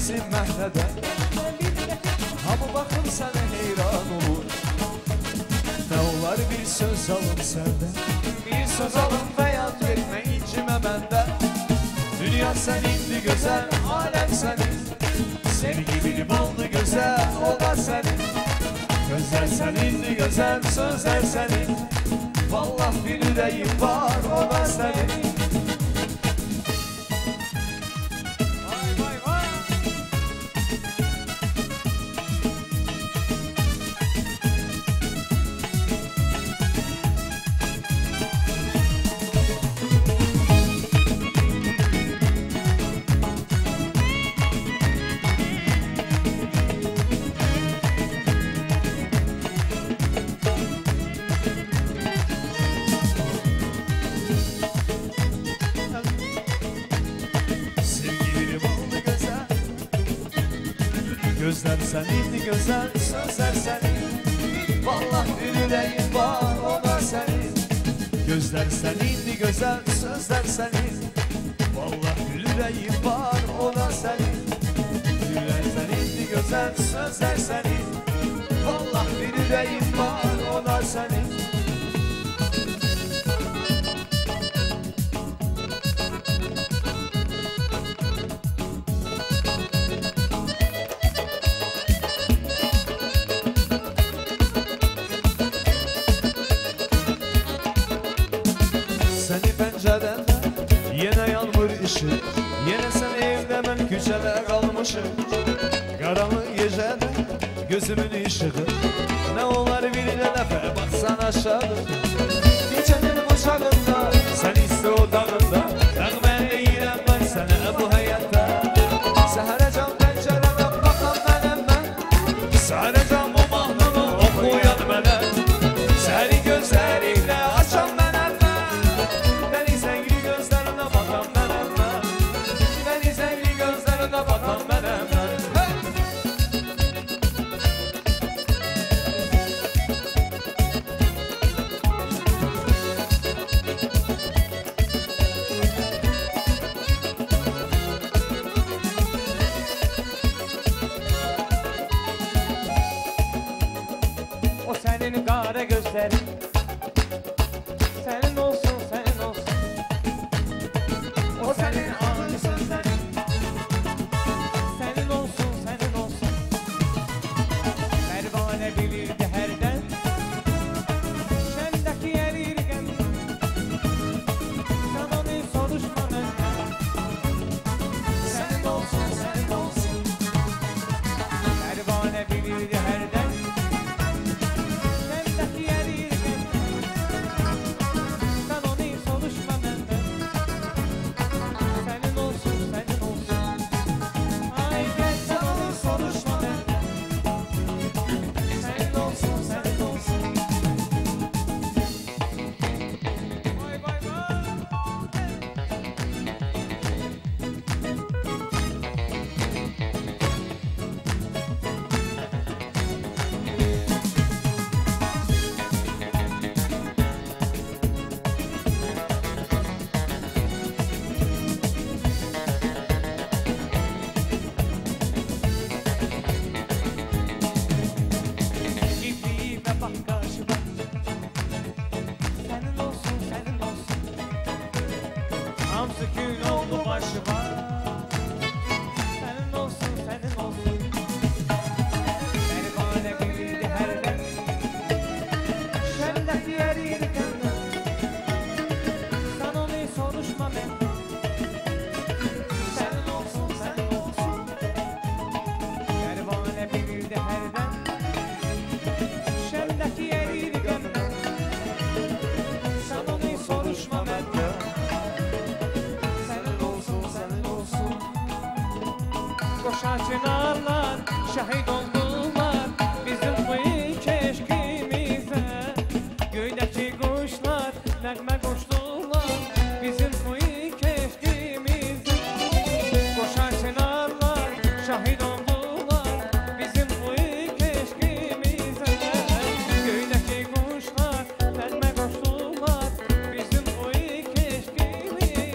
bizim məhlədə. Hamı baxıb sənə heyran olur. Nə olar bir söz alım səndən, bir söz alım bəyan vermə incimə məndən. Dünya sənindir gözəl, aləm sənin. Sevgi bir baldı gözəl, o da sənin. Gözlər sənindir gözəl, sözlər sənin. Vallah bir ürəyim var, o da sənin. Vay vay vay. Gözlər sənindir gözəl, sözlər sənin. Vallah bir ürəyim var, o da sənin. Gözlər sənindir gözəl, sözlər sənin. Vallah bir ürəyim var, o da sənin. Gözlər sənindir gözəl, sözlər sənin. Vallah bir ürəyim var, o da sənin. Səni pəncərəndə yenə yanmır işıq, yenə sən evdə mən küçədə qalmışım. Qaranlıq gecədə gözümün işığı, nə olar bir dəfə baxsan aşağı. Gecənin qucağında, sən isti otağında, nəğmə deyirəm mən sənə bu həyatda. Səhərəcən pəncərədən baxan mənəm mən, səhərəcən bu mahnını oxuyan mənəm. Səni gözlərimlə açan mənəm mən, dəni zəngli gözlərinə baxan mənəm mən, dəni zəngli gözlərinə baxan mənəm mən. Hey! O sənin qara gözlərin, sənin olsun, sənin olsun. O sənin ağır sözlərin, sənin olsun, sənin olsun. Pərvanə bilirdi hərdən, şəmdəki ərir qəmdən. Sən onu soruşma məndən, sənin olsun, sənin olsun. Pərvanə bilirdi hərdən, şəmdəki ərir qəmdən. Sən onu soruşma məndən, sənin olsun, sənin olsun. Ay gəl sən onu soruşma məndən, sənin olsun, sənin olsun. Vay vay vay. İpliğime bak karşıma, senin olsun, senin olsun. Hamsı kül oldu başıma, senin olsun, senin olsun. Pervane bilirdi hərdən, şəmdəki ərir qəmdən. Sən onu soruşma məndən, sənin olsun, sənin olsun. Pervane bilirdi hərdən, şəmdəki ərir qəmdən. Sən onu soruşma məndən, sənin olsun, sənin olsun. Qoşa çınarlar şəhid oldular bizim bu ilk eşqimizə. Göydəki quşlar nəğmə qoşdular bizim bu ilk eşqimizə. Qoşa çınarlar şəhid oldular bizim bu ilk eşqimizə. Göydəki quşlar nəğmə qoşdular bizim bu ilk eşqimizə.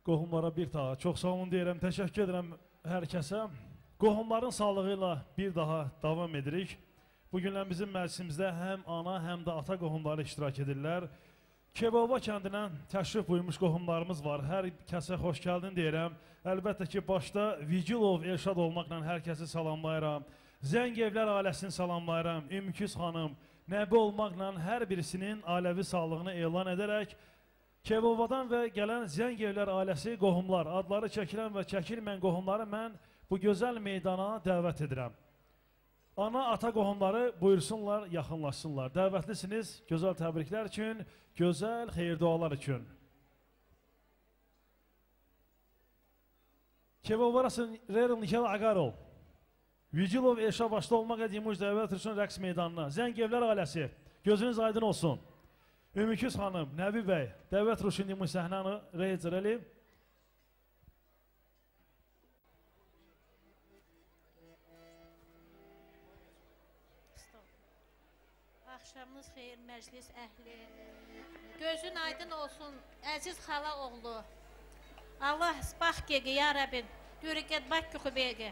Qohumlara bir daha çox sağ olun deyirəm, təşəkkür edirəm hər kəsə. Qohumların sağlığı ilə bir daha davam edirik. Bugünlər bizim məclisimizdə həm ana, həm də ata qohumları iştirak edirlər. Kebaba kəndindən təşrif buyurmuş qohumlarımız var. Hər kəsə xoş gəldin deyirəm. Əlbəttə ki, başda Vigilov Elşad olmaqla hər kəsi salamlayıram. Zəngevlər ailəsini salamlayıram. Ümküz xanım, Nəbi olmaqla hər birisinin ailəvi sağlığını elan edərək Kevovadan və gələn Zəngevlər ailəsi qohumlar, adları çəkilən və çəkilməyən qohumları mən bu gözəl meydana dəvət edirəm. Ana, ata qohumları buyursunlar, yaxınlaşsınlar. Dəvətlisiniz gözəl təbriklər üçün, gözəl xeyir dualar üçün. Kevovarasın Reril Nikela Agarol, Vigilov Elşa başda olmaq edimuj dəvət üçün rəqs meydanına. Zəngevlər ailəsi, gözünüz aydın olsun. Ümüküz xanım, Nəbi bəy, dəvət ruşun dimuj səhnanı reycər eləyib. Axşamınız xeyir, məclis əhli. Gözün aydın olsun, əziz xala oğlu. Allah bax gegi, ya Rəbbin, dürüqət bax küxübəgi.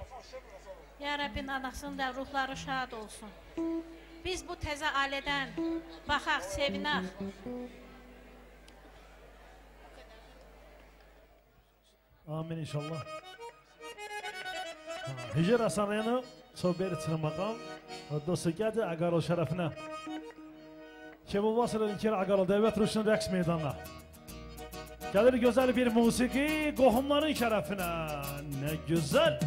Ya Rəbbin, anasının da ruhları şad olsun. Biz bu təzə ailədən baxaq, sevinaq. Amin inşallah. Hicr Hasanyanı Soberi çırmaqam, dostu gəldi Aqarol şərəfinə. Kebovasırın İnkir Aqarol dəvət ruşun rəqs meydanına. Gəlir gözəl bir musiqi qohumların şərəfinə. Nə gözəl!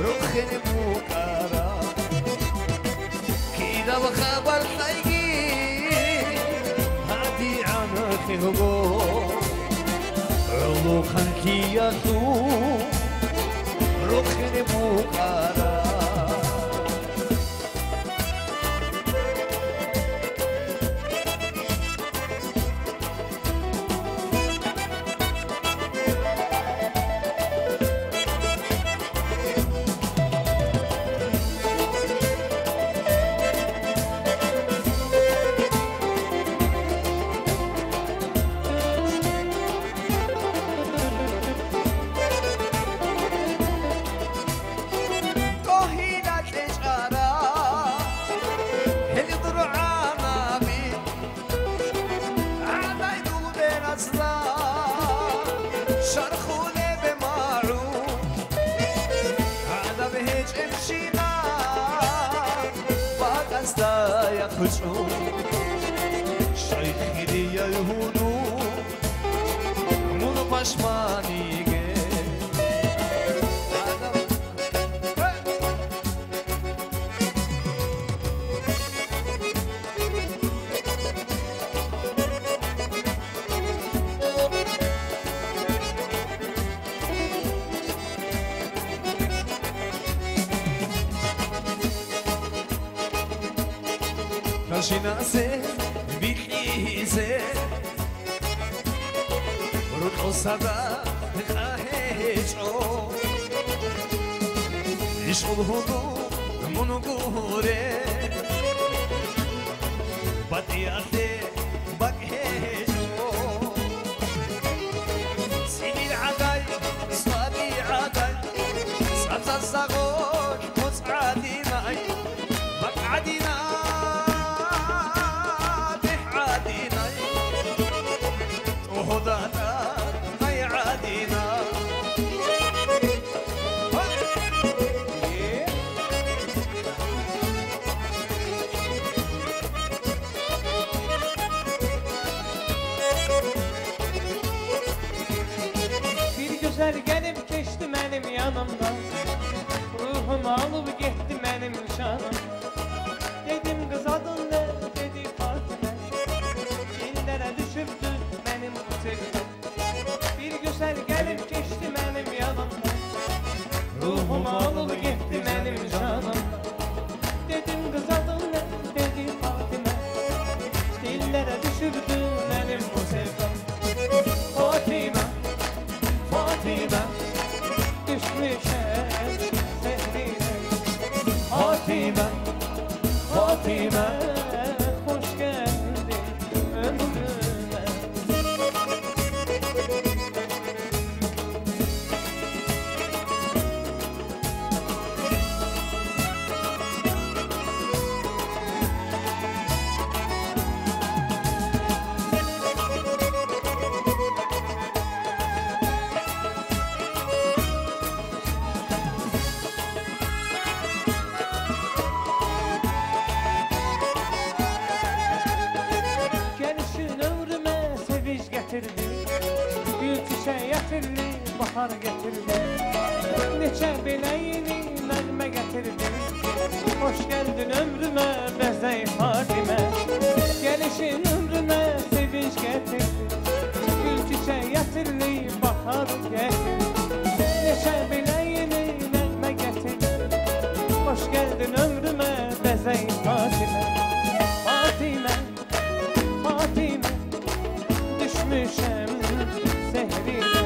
Ruchen خبر حقي هادي عن خيغو علو خنكي يا روخني بوكارا شناسه بیخیزه رو صدا خواهیچو عشق الهدو منقوره بدياتي بقهيجو سيدي العداي صادي عداي سبز الزغوش مصعديناي بقعدينا Gelip keçdi mənim yanımdan, ruhumu alıb getdi mənim canım. Dedim qız adın nə? Dedi Fatimə. Dillərə düşübdü mənim bu sevdam. Bir gözəl gəlib keçdi mənim yanımdan, ruhumu alıb getdi mənim canım. Dedim qız adın nə? Dedi Fatimə. Dillərə düşübdü mənim bu sevdam. Fatimə, Fatimə, düşmüşəm sehrinə. Fatimə, Fatimə, xoş gəldin ömrümə. Gül çiçək gətirdi, bahar gətirdi, neçə belə yeni nəğmə gətirdi. Hoş gəldin ömrümə bəzək Fatimə, gəlişin ömrümə sevinç gətirdi. Gül çiçək gətirdi, bahar gətirdi, neçə belə yeni nəğmə gətirdi. Hoş gəldin ömrümə bəzək Fatimə. Fatimə, Fatimə, düşmüşəm sehrinə.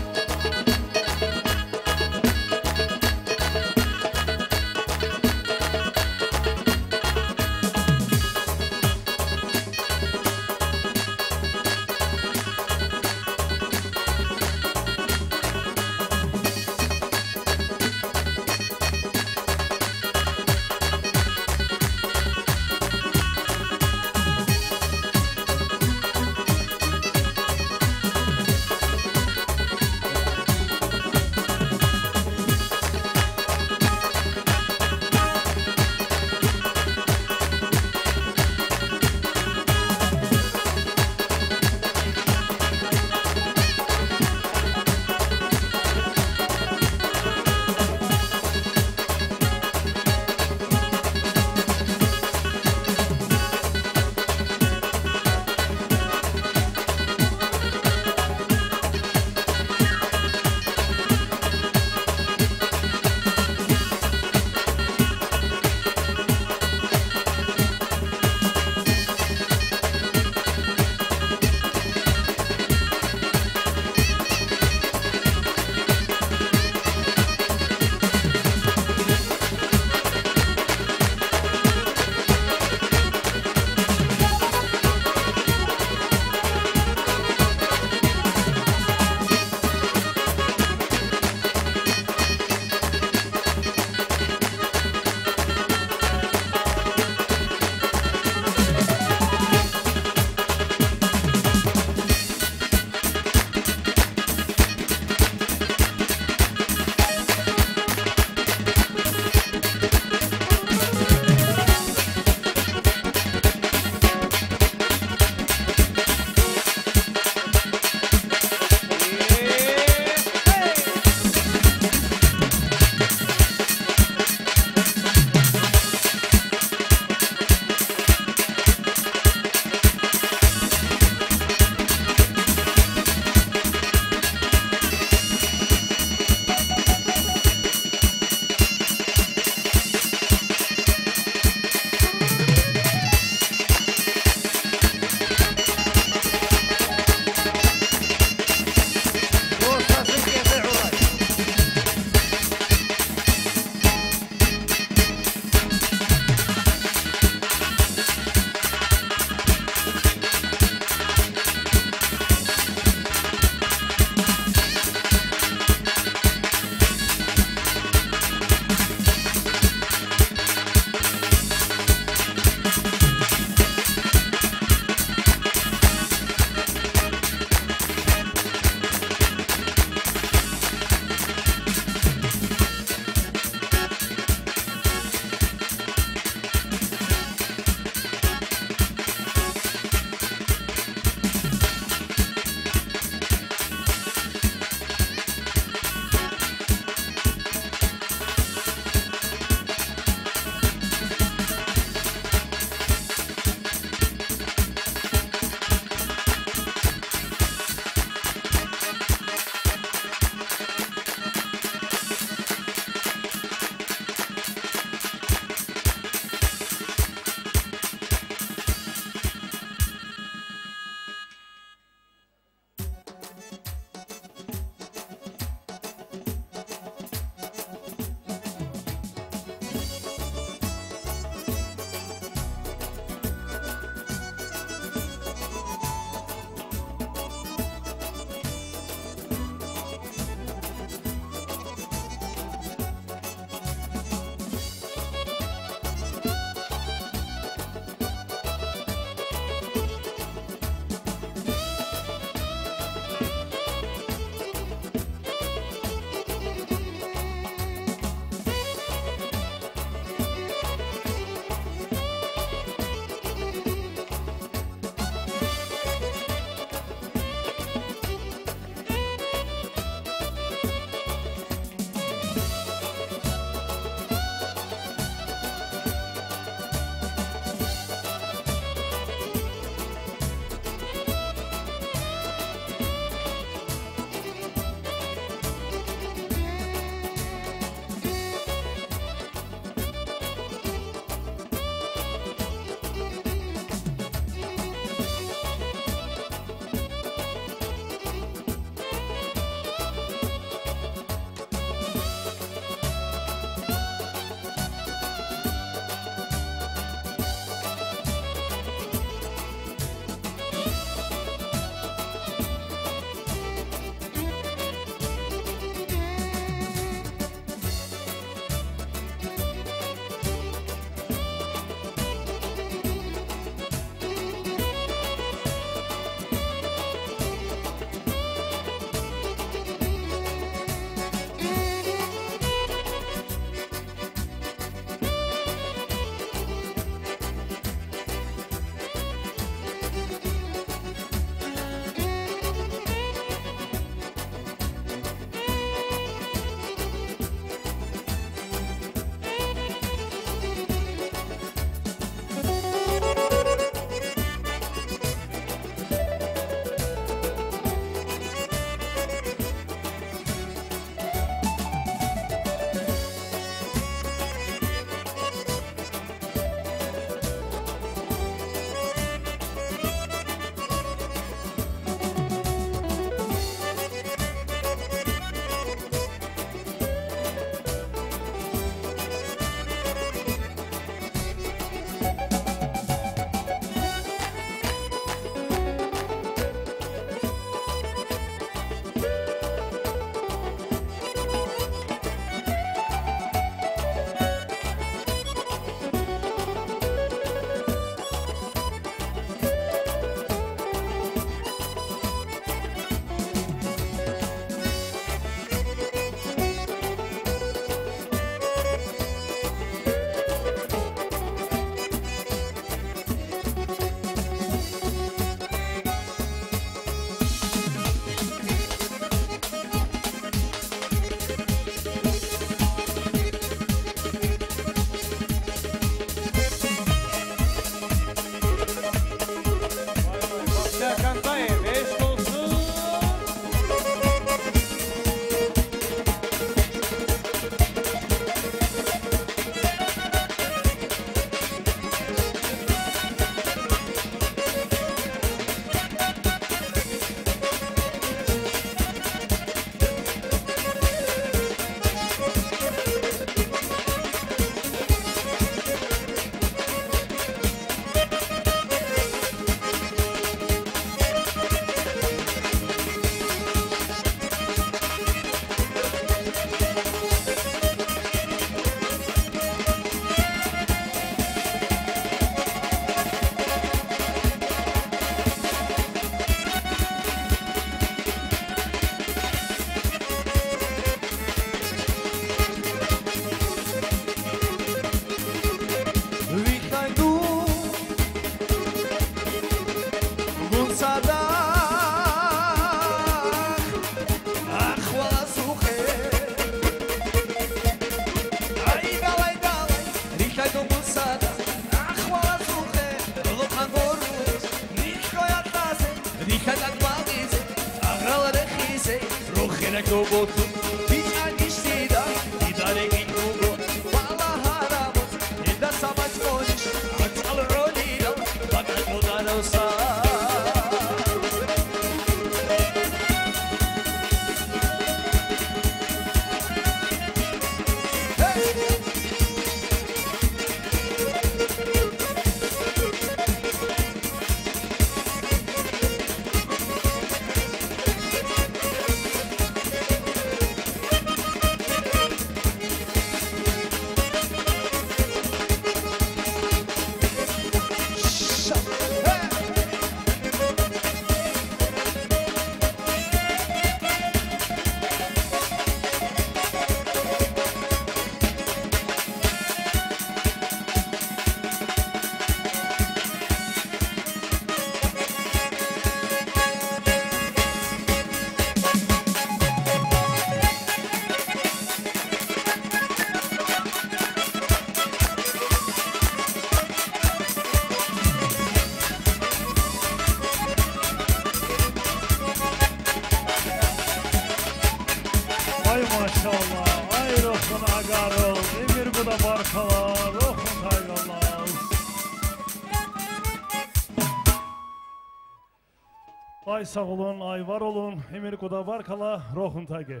Ay sağ olun, ay var olun, Emir Qudavarkala, Roxun Taqi.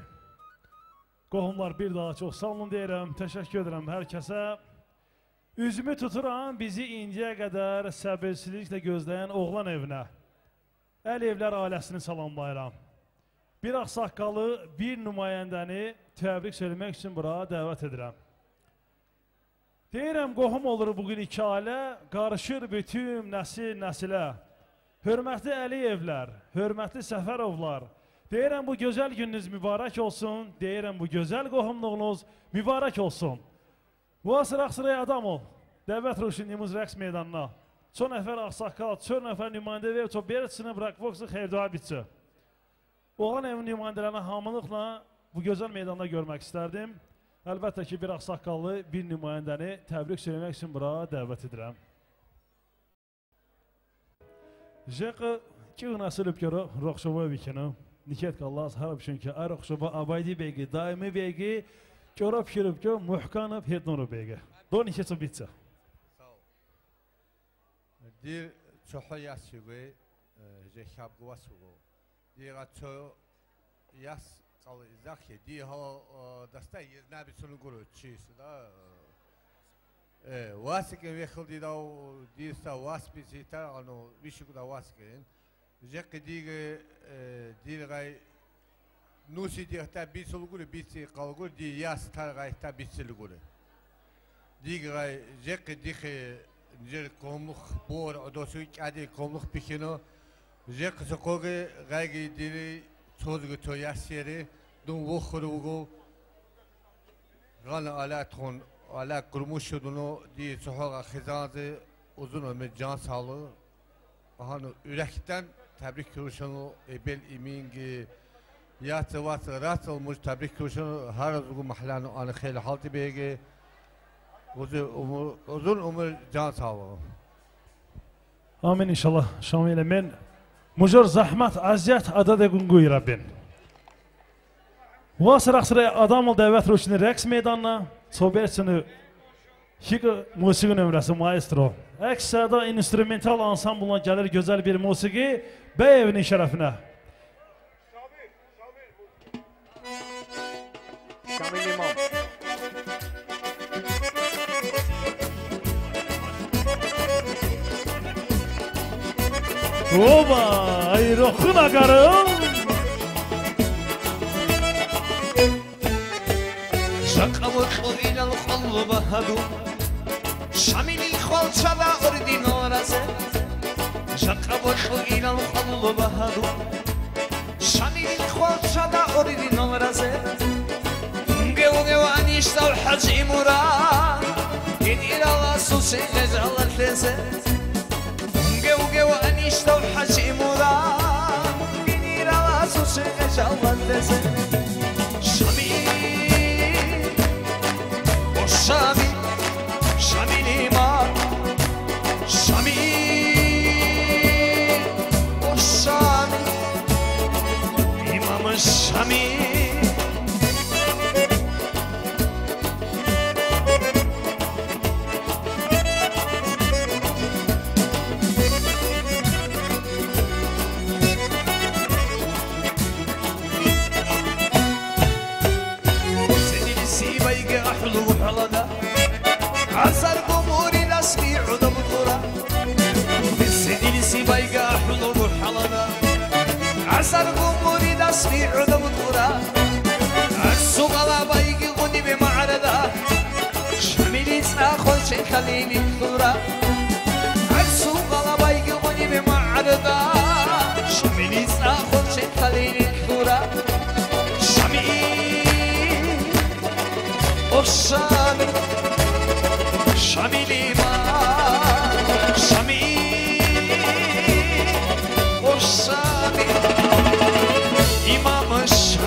Qohumlar bir daha çox sağ olun deyirəm, təşəkkür edirəm hər kəsə. Üzümü tuturam bizi indiyə qədər səbirsizliklə gözləyən oğlan evinə. Əliyevlər ailəsini salamlayıram. Bir ağsaqqalı, bir nümayəndəni təbrik söyləmək üçün bura dəvət edirəm. Deyirəm, qohum olur bugün iki ailə, qarışır bütün nəsil nəsilə. Hörmətli Əliyevlər, hörmətli Səfərovlar, deyirəm bu gözəl gününüz mübarək olsun, deyirəm bu gözəl qohumluğunuz mübarək olsun. Vasır Axsıraya adam ol, dəvət ruşinimiz rəqs meydanına. Çox nəfər ağsaqqal, çox nəfər nümayəndə verib, çox berçini bırakvoksu xeyir-dua bitsin. Oğlan evin nümayəndələrini hamılıqla bu gözəl meydanda görmək istərdim. Əlbəttə ki, bir ağsaqqallı, bir nümayəndəni təbrik söyləmək üçün bura dəvət edirəm. Jeqı ki nasılıb görü Roxşova vikini Niket qallas harab çünki ay Roxşova Abaydi beygi daimi beygi görüb kirib ki Muhkanov Hednuru beygi. Do Niket'u bitsə. Sağ ol. Dir çoxu yas yugu jexab guasugu. Dir aço yas qal izakhi di ha dasta yeznabi sunu guru çis da واسك ويخل داو ديسا واسبي سيتا انو ويشكو دا واسكين جق ديغ دير غاي نوسي دي تا بيسلغوري بيسي قالغور دي ياس تار غاي تا بيسلغوري ديغ غاي جق ديخ نجر كوملخ بور ادوسو كادي كوملخ بيخينو جق سقوغي غاي ديري تشوزغ تو ياسيري دون وخروغو غانا على Ala kurmuşudunu diye çoxağa xizanı uzun ömür can sağlığı. Hani ürəkdən təbrik görüşünü ebel imingi yatı vatı rat olmuş təbrik görüşünü her uzun mahallanı anı xeyli haltı beygi uzun ömür can sağlığı. Amin inşallah Şamil emin. Mujur zahmet aziyet adada günguy Rabbin. Vasır axsıraya adamıl dəvət ruşini rəqs meydanına. Soberçini Hiq musiqi nömrəsi maestro. Əks səda instrumental ansambla gəlir gözəl bir musiqi bəy evinin şərəfinə. Şamil İmam. Oba, ay roxun aqarım. Şamil xolçada ordinoraze Şamil xolçada ordinoraze Gevgevaniştal Hacı Murad Gedirala susi lezalar teze Gevgevaniştal Hacı Murad Gedirala susi lezalar teze Şamil Şamil, Şamil İmam, Şamil, o Şamil, İmam Şamil. عسر قموري دسمي عدم طورا عسو غلابا يقوني بمعرضة شميلي تاخل شي خليني ثورة عسو غلابا يقوني بمعرضة شميلي تاخل شي خليني ثورة شميل وشامل شميلي ما شميل وشامل إمام الشميل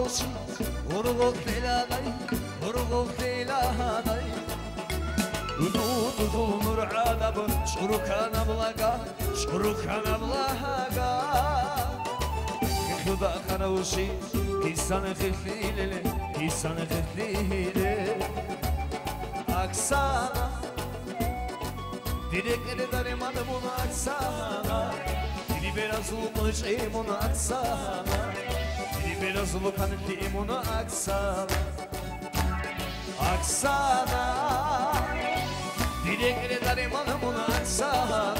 خروشي ورغوت ليلاني ورغوت ليلاني ودود ظلم رعادب شروكان بلاقا شروكان بلاقا خدا خروشي كيسان خليلي كيسان خليلي أكسانا Direkleri darımanı bunu aksana Dili biraz uluş bunu aksana Dili biraz ulukan bunu aksana Aksana Direkleri darımanı bunu aksana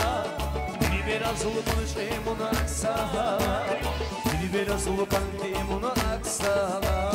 Dili biraz uluş bunu aksana Dili biraz ulukan bunu aksana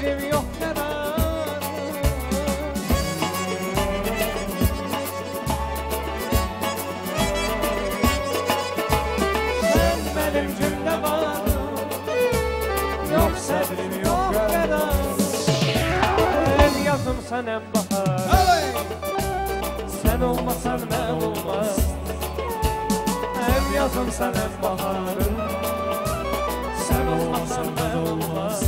səbrim yox qərarım. Sən mənim cümlə varım, yox səbrim yox qərarım. Əm yazım sən əm bahar, sən olmasan mən olmaz. Əm yazım sən əm baharım, sən olmasan mən olmaz.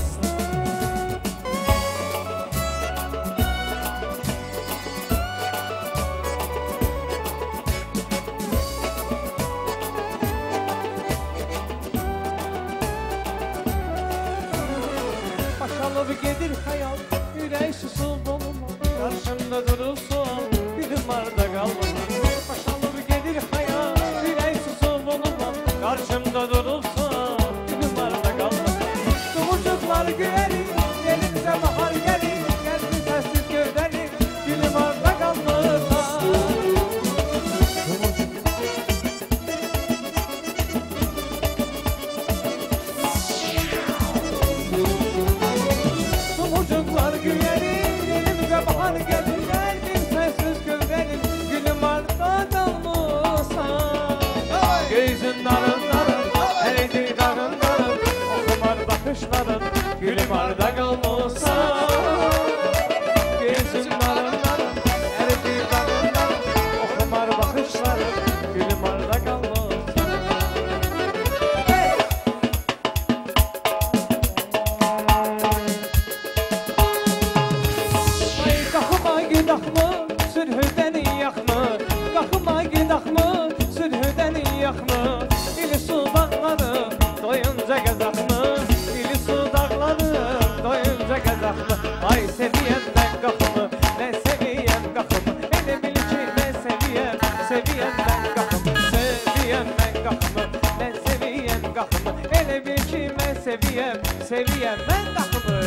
Baş alıb gedir xəyal, ürək susub olmaz. Qarşımda durub sual, gülüm harda qalmaz. Baş alıb gedir xəyal, ürək susub olmaz. Qarşımda durub sual, gülüm harda qalmaz. Tomurcuklar gülərir, elimizə bahar gəlir. Gəlsin səssiz gövdəlir, gülüm harda qalmaz. Tomurcuklar gülərir, elimizə bahar gəlir. Gəlsin səssiz gövdəlir, gülüm harda qalmazsan. Gözün narın narın, əridi darın darın, oxumar baxışların, gülüm harda qalmazsan. Gözün narın narın, əridi darın darın, oxumar baxışların, gülüm harda qalmazsan. Ay qaxıma gidaxmı, sürhüdən yaxmı, qaxıma gidaxmı, sürhüdən yaxmı. İli su dağları doyunca qəzaxmı, ili su dağları doyunca qəzaxmı. Ay seviyəm mən qaxımı, mən seviyəm qaxımı. Elə bil ki mən seviyəm, seviyəm mən qaxımı. Seviyəm mən qaxımı, mən seviyəm qaxımı. Elə bil ki mən seviyəm, seviyəm mən qaxımı.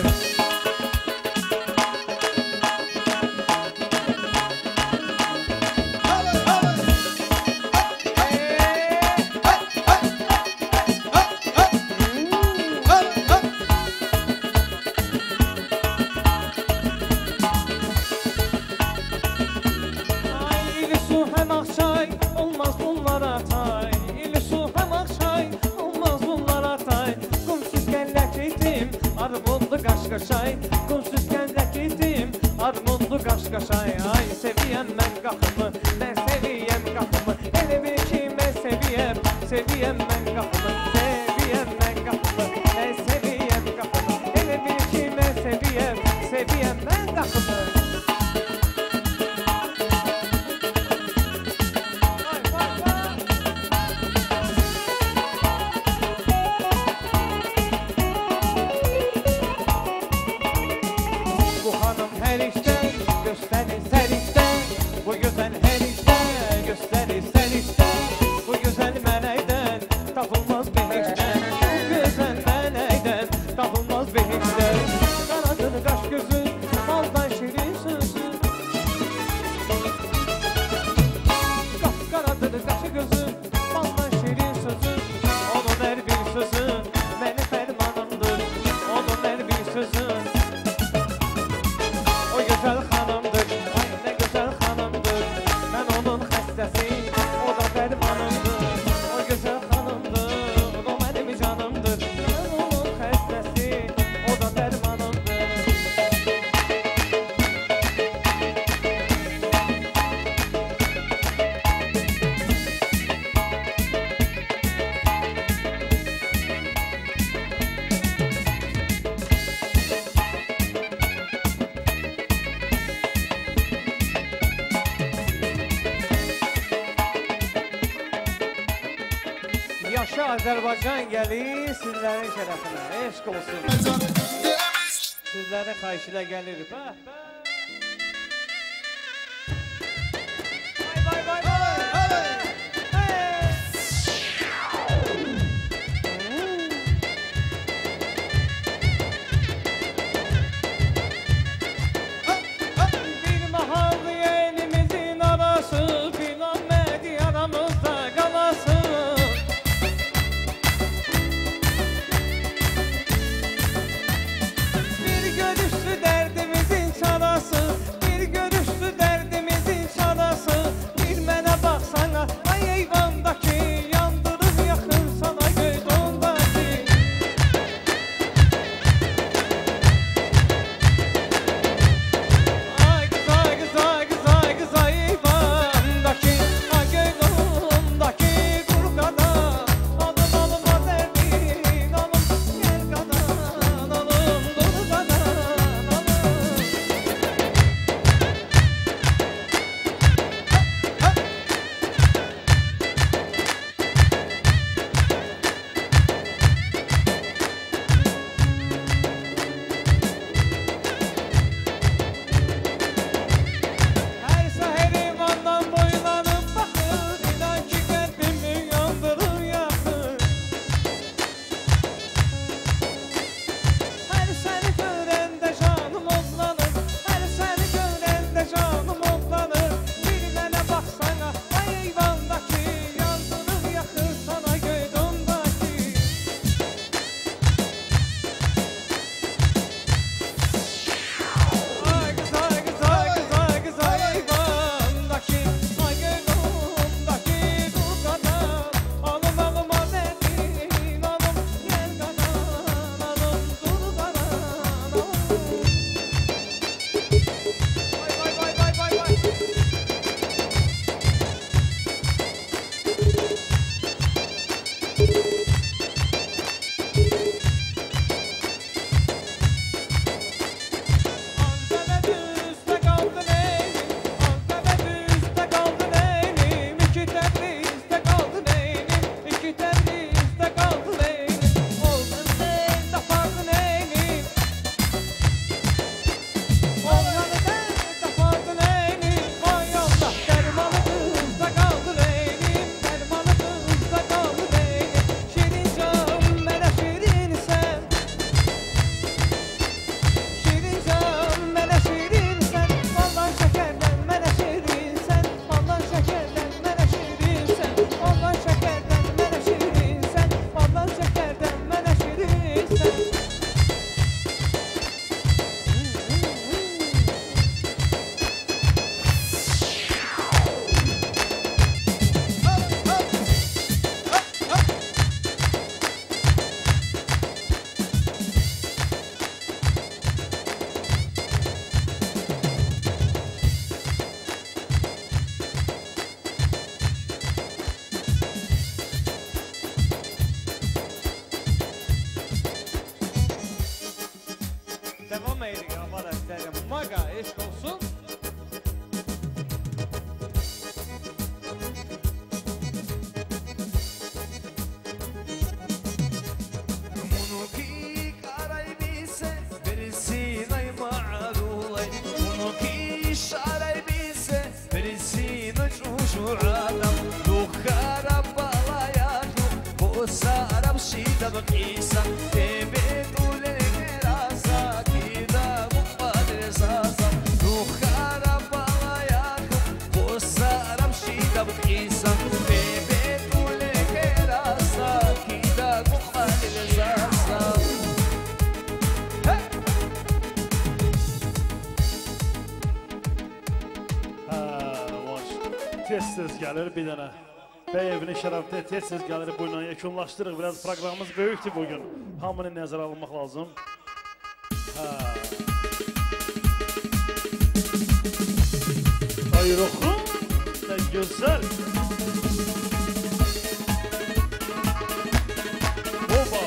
Ay ili su həm ağçay, olmaz bunlara tay. İli su həm ağçay, olmaz bunlara tay. Qumsuz kəndək itim, armudlu qaşqaşay. Qumsuz kəndək itim, armudlu qaşqaşay. Ay seviyəm mən qaxımı, mən seviyəm qaxımı. Elə bil ki mən seviyəm, seviyəm mən qaxımı. Seviyəm mən qaxımı, mən seviyəm qaxımı. Elə bil ki mən seviyəm, seviyəm mən qaxımı. Vay vay vay! Bu xanım hər işdə göstərir sərişdə, bu gözəl hər işdə göstərir sərişdə. Bu gözəl mələkdən tapılmaz behiştdən, bu gözəl mələkdən tapılmaz behiştdən. Qaradır qaş gözü, baldan şirin sözü. Qapqaradır qaşı gözü, baldan şirin sözü. Onun hər bir sözü mənim fərmanımdır, onun hər bir sözü. O gözəl xanımdır, ay nə gözəl xanımdır. Mən onun xəstəsi, o da dərmanımdır. O gözəl xanımdır, o mənim canımdır. Mən onun xəstəsi, o da dərmanımdır. Yaşa Azərbaycan gəlir sizlərin şərəfinə, eşq olsun. Sizlərin xahişi ilə gəlir. Bəh, bəh. Vay, vay, vay, vay. Hey! Bir mahal elimizin arası, bilinmədi aramızda qalası. Bir görüş Devam edirik avar əsləri. Maqa eşq olsun. Tez-tez gəlir bir dənə. Bəy evinin şərəfdə tez-tez gəlir bu ilə yekunlaşdırıq. Biraz proqramımız böyükdür bugün. Hamını nəzərə alınmaq lazım. Hə. Ay ruhum, nə gözəl. Oba!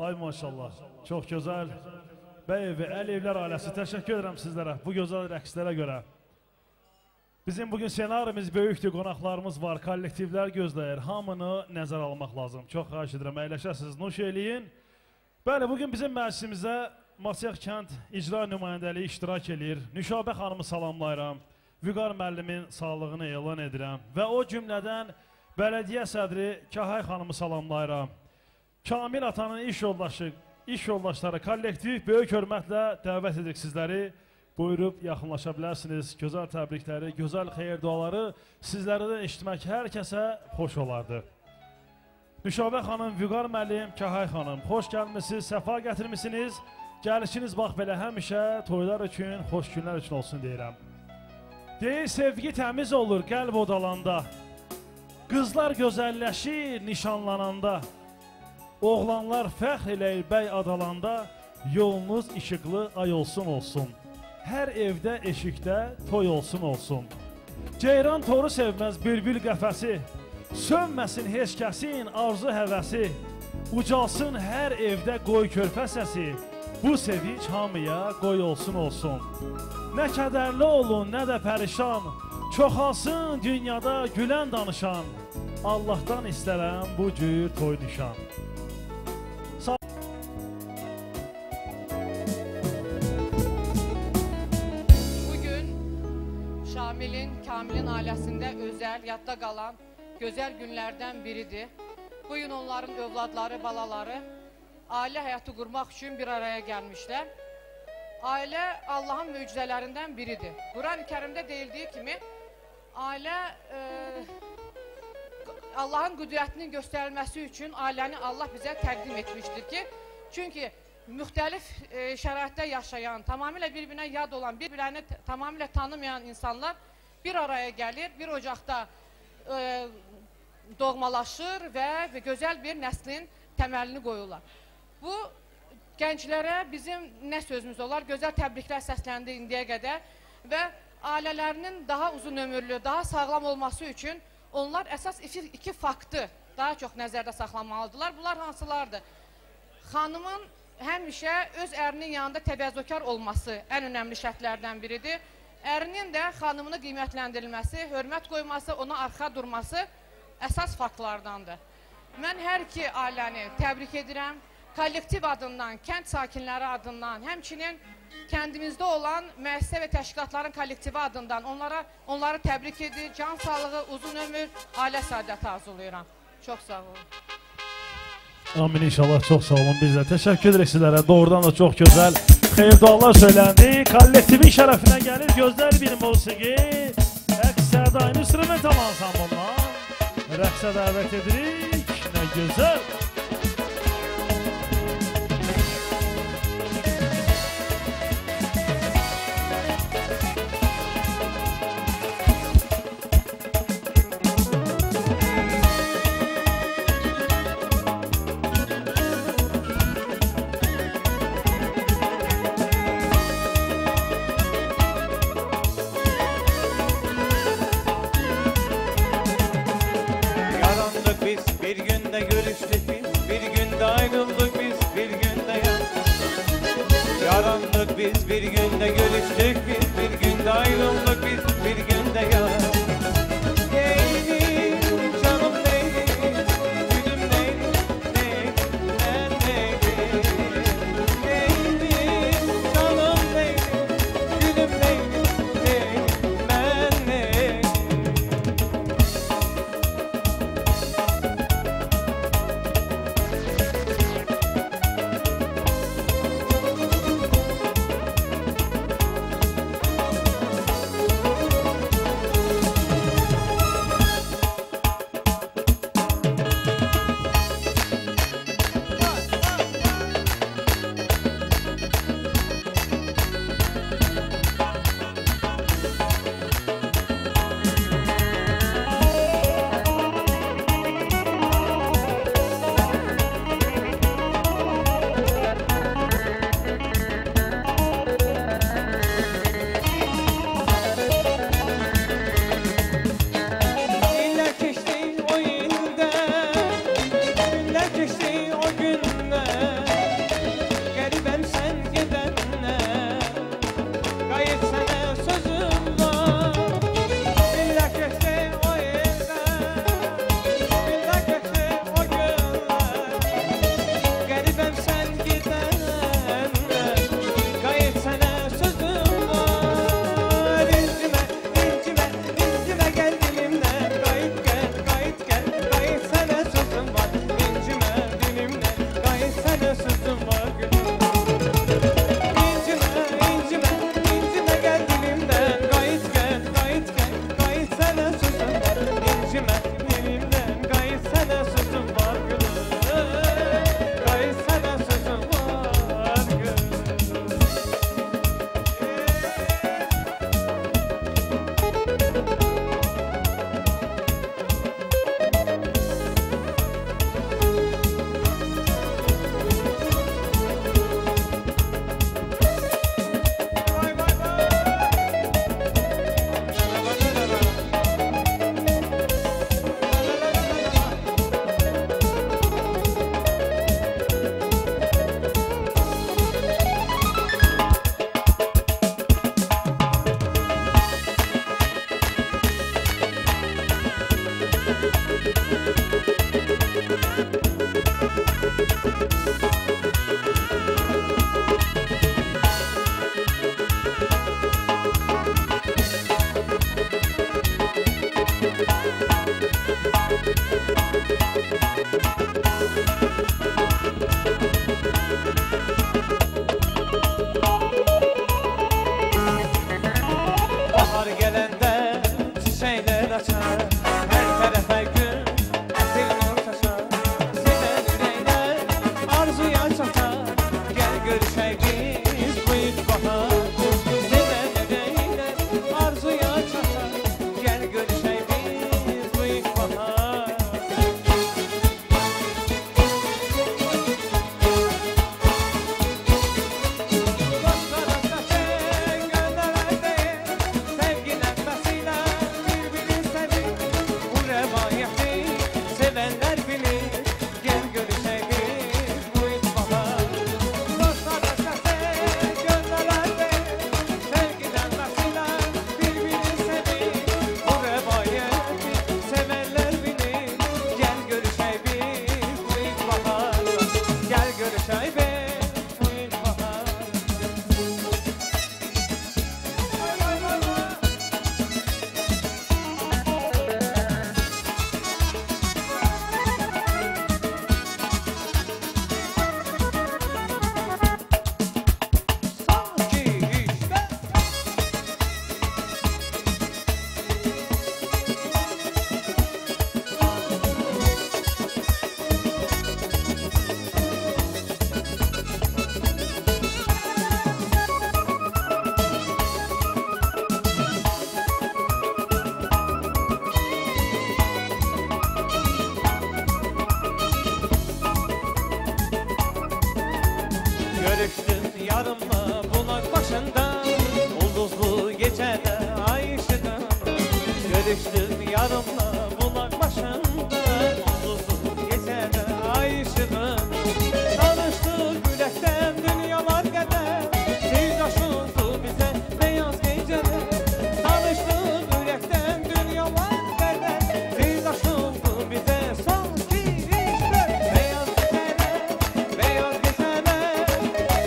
Ay maşallah, çox gözəl. Bəy və Əliyevlər ailəsi, təşəkkür edirəm sizlərə bu gözəl rəqslərə görə. Bizim bugün senarimiz böyükdür, qonaqlarımız var, kollektivlər gözləyir. Hamını nəzərə almaq lazım. Çox xahiş edirəm, əyləşəsiniz, nuş eləyin. Bəli, bugün bizim məclisimizə Masyaq kənd icra nümayəndəliyi iştirak eləyir. Nüşabə xanımı salamlayıram, Vüqar müəllimin sağlığını elan edirəm və o cümlədən bələdiyyə sədri Kahay xanımı salamlayıram. Kamil atanın iş yoldaşı, iş yoldaşları, kollektiv böyük hörmətlə dəvət edirik sizləri. Buyurub yaxınlaşa bilərsiniz. Gözəl təbrikləri, gözəl xeyir duaları sizlərdən eşitmək hər kəsə xoş olardı. Nüşabə xanım, Vüqar müəllim, Kahay xanım, xoş gəlmisiniz, səfa gətirmisiniz. Gəlişiniz bax belə həmişə toylar üçün, xoş günlər üçün olsun deyirəm. Deyir, sevgi təmiz olur qəlb odalanda, qızlar gözəlləşir nişanlananda, oğlanlar fəxr eləyir bəy adalanda, yolunuz işıqlı ay olsun olsun. Hər evdə, eşikdə toy olsun olsun. Ceyran toru sevməz bülbül qəfəsi, sönməsin heç kəsin arzu həvəsi, ucalsın hər evdə qoy körpə səsi, bu sevinç hamıya qoy olsun olsun. Nə kədərli olun, nə də pərişan, çoxalsın dünyada gülən danışan, Allahdan istərəm bu cür toy nişan. Bugün Şamilin, Kamilin ailəsində özəl, yadda qalan gözəl günlərdən biridir. Bugün onların övladları, balaları ailə həyatı qurmaq üçün bir araya gəlmişlər. Ailə Allahın möcüzələrindən biridir. Quran-ı Kərimdə deyildiyi kimi, ailə Allahın qüdrətinin göstərilməsi üçün ailəni Allah bizə təqdim etmişdir ki, çünki müxtəlif şəraitdə yaşayan, tamamilə bir-birinə yad olan, bir-birini tamamilə tanımayan insanlar bir araya gəlir, bir ocaqda doğmalaşır və gözəl bir nəslin təməlini qoyurlar. Bu, gənclərə bizim nə sözümüz olar? Gözəl təbriklər səsləndi indiyə qədər və ailələrinin daha uzun ömürlü, daha sağlam olması üçün onlar əsas iki faktı daha çox nəzərdə saxlamalıdırlar. Bunlar hansılardır? Xanımın həmişə öz ərinin yanında təvəzzökar olması ən önəmli şərtlərdən biridir. Ərinin də xanımını qiymətləndirilməsi, hörmət qoyması, ona arxa durması əsas faktlardandır. Mən hər iki ailəni təbrik edirəm. Kollektiv adından, kənd sakinləri adından, həmçinin kəndimizdə olan müəssisə və təşkilatların kollektivi adından onları təbrik edir. Can sağlığı, uzun ömür, ailə səadəti arzulayıram. Çox sağ olun. Amin inşallah, çox sağ olun. Biz də təşəkkür edirik sizlərə. Doğrudan da çox gözəl xeyir dualar söyləndi. Kollektivin şərəfinə gəlir gözəl bir musiqi. Əks Səda instrumental ansamblından rəqsə dəvət edirik. Nə gözəl. Bir günde görüştük biz. gecədə ay işığında, görüşdüm yarımla bulaq başında. Ulduzlu gecədə ay işığında, danışdıq ürəkdən dünyalar qədər. Sevdaş oldu bizə beyaz gecədə, danışdıq ürəkdən dünyalar qədər. Sevdaş oldu bizə son ki üç dörd. Beyaz gecədə, beyaz gecədə,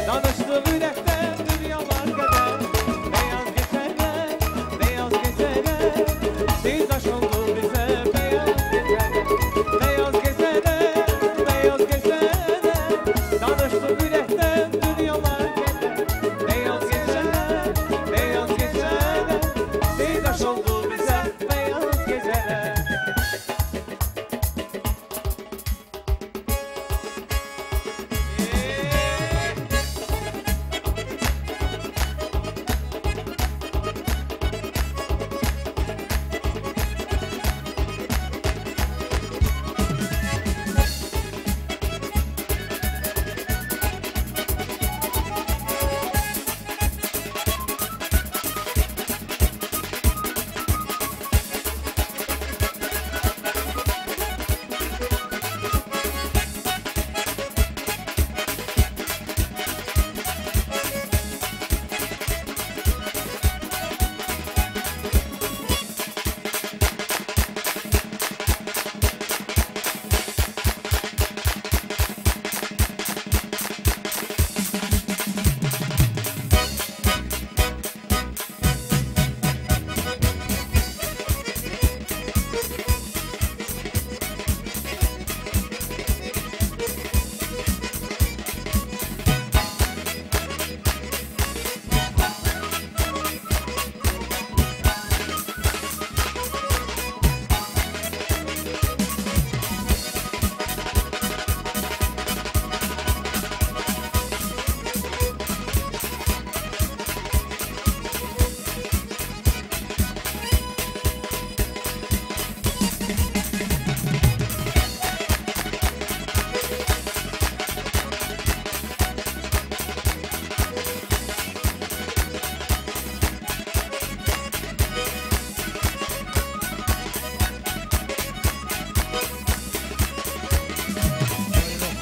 danışdıq ürəkdən dünyalar qədər. Beyaz gecədə, beyaz gecədə, sevdaş oldu bizə beyaz gecədə. Beyaz gecədə, beyaz gecədə, danışdıq ürəkdən dünyalar qədər. Beyaz gecədə, beyaz gecədə, sevdaş oldu bizə beyaz gecədə.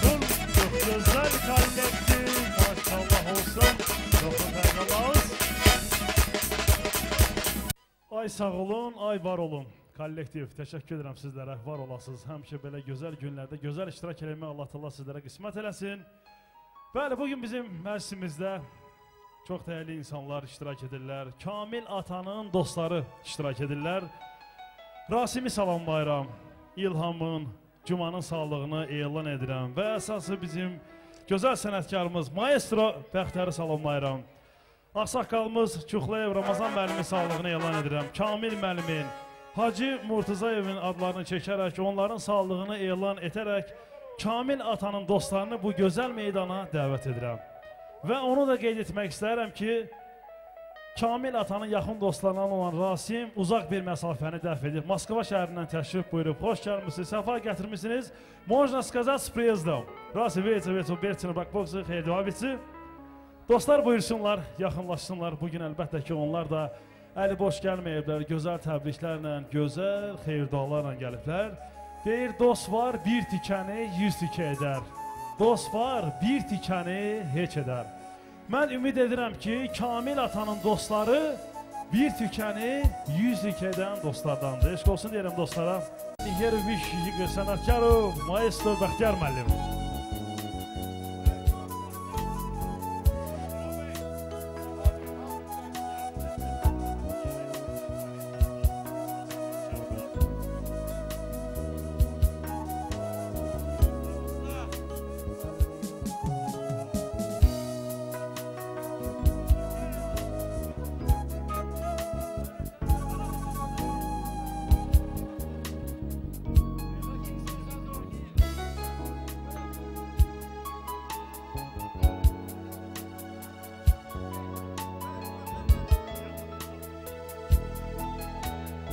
Çok güzel kaydetti. Maşallah olsun. Çok faydalı. Ay sağ olun, ay var olun. Kollektiv, təşəkkür edirəm sizlərə, var olasınız. Həmişə belə gözəl günlərdə gözəl iştirak eləmək Allah Teala sizlərə qismət eləsin. Bəli, bugün bizim məclisimizdə çox dəyərli insanlar iştirak edirlər. Kamil atanın dostları iştirak edirlər. Rasimi salamlayıram, İlhamın, Cumanın sağlığını elan edirəm və əsası bizim gözəl sənətkarımız Maestro Bəxtəri salamlayıram. Ağsaqqalımız Çuxlayev Ramazan müəllimin sağlığını elan edirəm. Kamil müəllimin, Hacı Murtuzayevin adlarını çəkərək, onların sağlığını elan etərək Kamil atanın dostlarını bu gözəl meydana dəvət edirəm. Və onu da qeyd etmək istərəm ki, Kamil atanın yaxın dostlarından olan Rasim uzaq bir məsafəni dəf edib. Moskva şəhərindən təşrif buyurub. Xoş gəlmişsiniz, səfa gətirmişsiniz. Можно сказать с приездом. Rasim, dostlar buyursunlar, yaxınlaşsınlar. Bugün əlbəttə ki, onlar da əli boş gəlməyiblər. Gözəl təbriklərlə, gözəl xeyir-dualarla gəliblər. Deyir, dost var, bir tikəni 100 tikə edər. Dost var, bir tikəni heç edər. Mən ümid edirəm ki, Kamil atanın dostları bir tükəni 100 tikə edən dostlardandır. Eşq olsun deyirəm dostlara. Yerviş sənətkarı Maestro Bəxtiyar müəllim.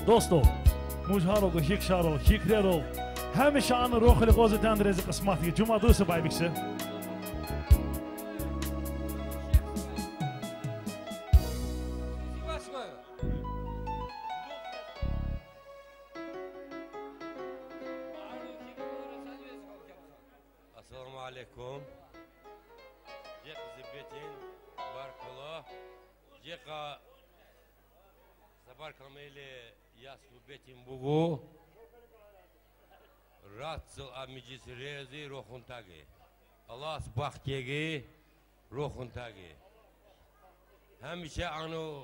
Dost ol, mujhar ol, hikşar ol, hikrer ol. Həmişə anı roxili qozu təndirizi qismət ki, cuma dursa baybiksi. عليكم. جيق زبيتين بارك الله. جيق سبار كامل ياسو بيتين بوغو. راتسل امجيس ريزي روحون تاغي. الله سبحانه روحون تاغي. همیشه آنو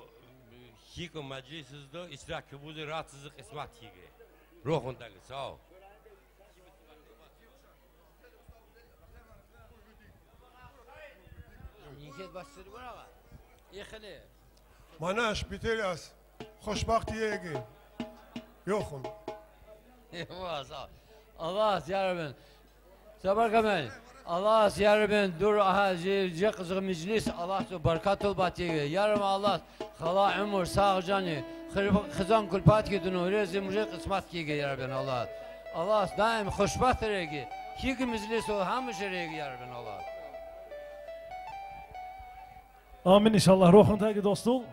هیچ مجلس دو اشتراک بود راتز قسمت هیگه. روحون تاغي. ساو. مناش بتلاس خوشبختی یکی یخون. الله یاربن صبر کمن الله یاربن دور جق مجلس الله تو برکات الباتی یارم الله خلا عمر ساغ جانی خزان کل پات کی دنو رز مجھے قسمت کی گئی یاربن الله الله دائم خوشبخت رہے گی ہیک مجلس ہو ہمیشہ رہے گی یاربن الله. Amin inşallah. Ruhun təqi dostum.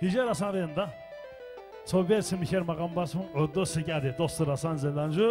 Hicər Hasan da. Sohbet Simşer maqam basım. Dostu geldi. Dostu Hasan Zelancu.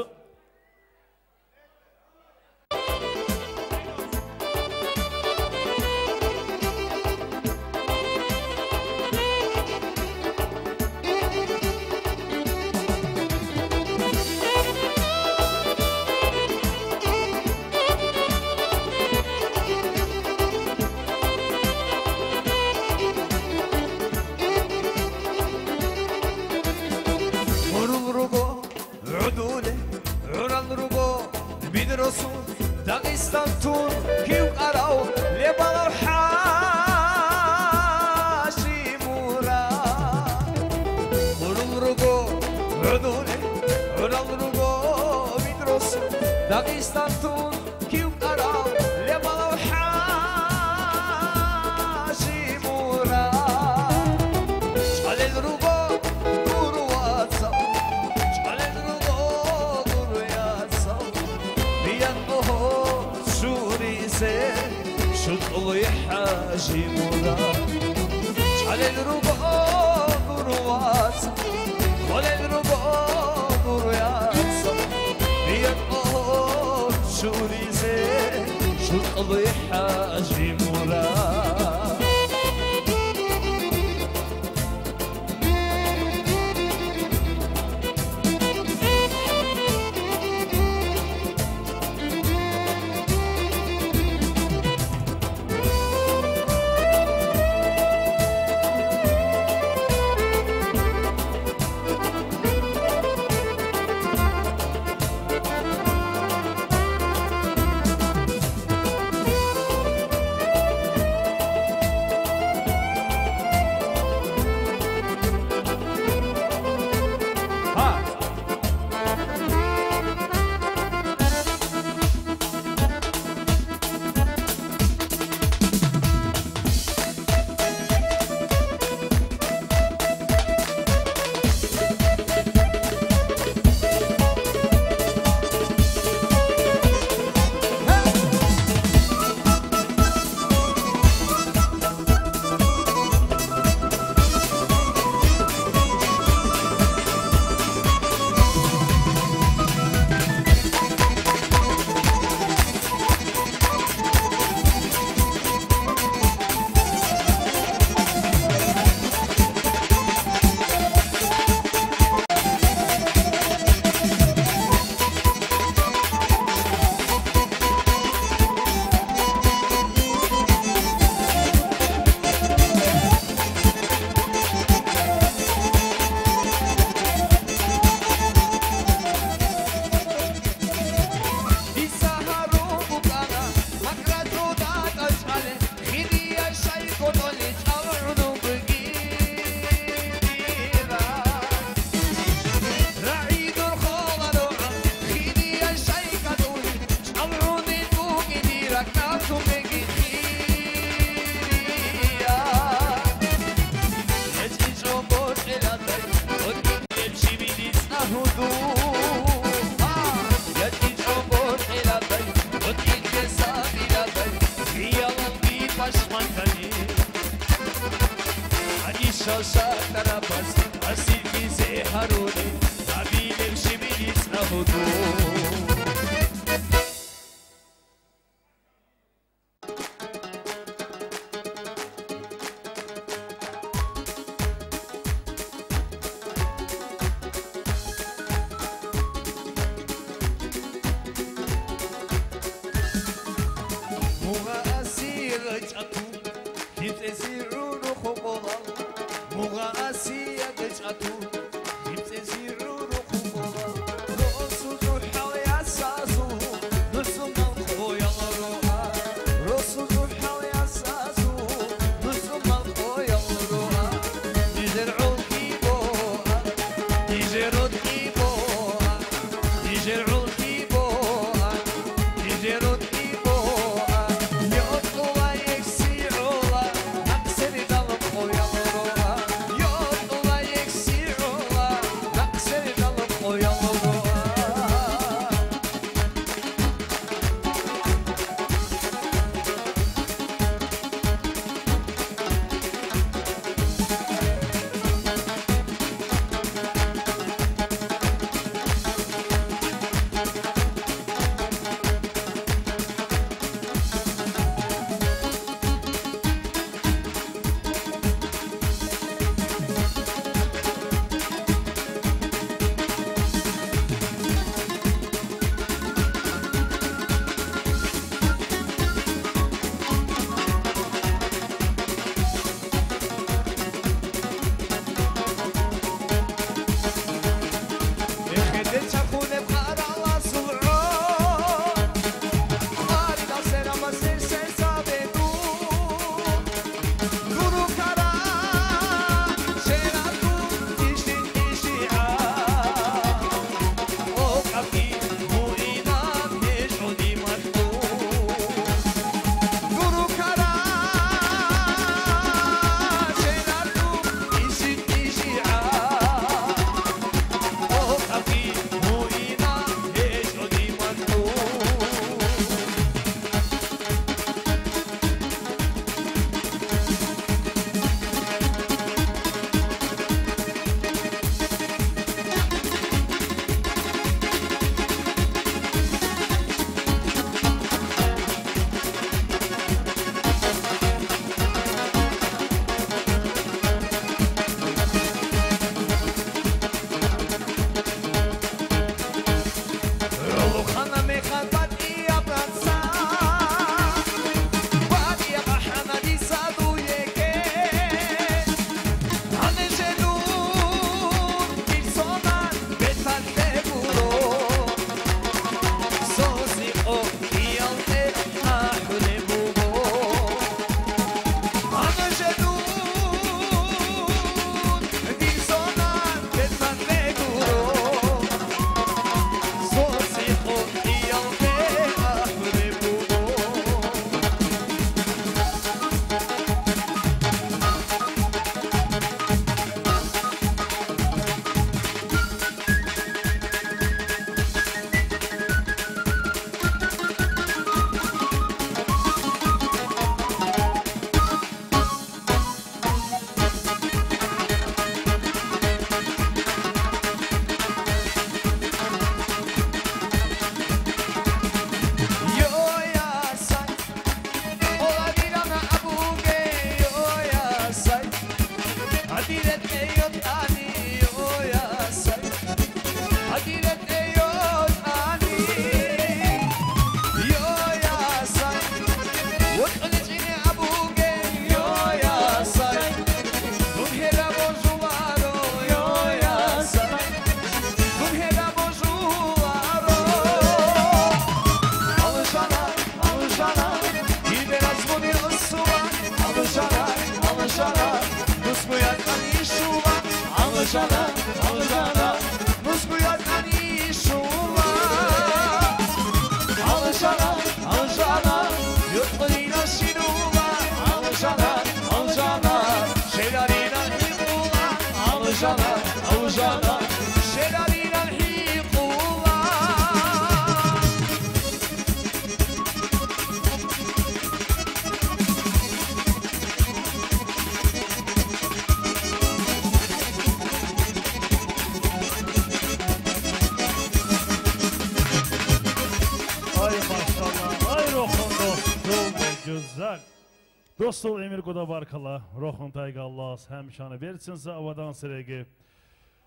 Dostul Emir Qudabarkala, Roxun Tayqallas, həmişanı versinsə avadan sərəqi.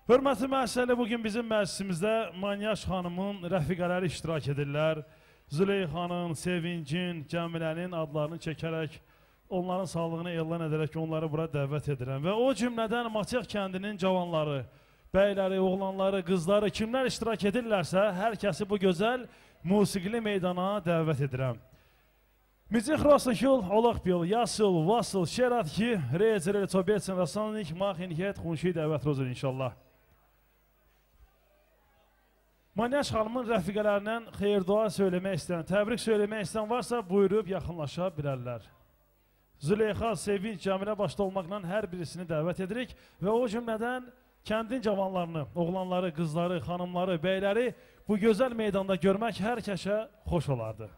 Hörmətli məhəsəli, bugün bizim məclisimizdə Manyaş xanımın rəfiqələri iştirak edirlər. Züleyxanın, Sevincin, Cəmilənin adlarını çəkərək onların sağlığını elan edərək onları bura dəvət edirəm. Və o cümlədən Maçıq kəndinin cavanları, bəyləri, oğlanları, qızları, kimlər iştirak edirlərsə, hər kəsi bu gözəl musiqili meydana dəvət edirəm. Micix Rosaşul, Olaq Bil, Yasıl, Vasıl, Şeratki, Reyzerel, Tobetsin, Rasanlik, Maxinhet, Xunşi dəvət rozur inşallah. Manyaş xanımın rəfiqələrindən xeyir-dua söyləmək istəyən, təbrik söyləmək istəyən varsa, buyurub yaxınlaşa bilərlər. Züleyxa, Sevinç, Cəmilə başda olmaqla hər birisini dəvət edirik və o cümlədən kəndin cavanlarını, oğlanları, qızları, xanımları, bəyləri bu gözəl meydanda görmək hər kəsə xoş olardı.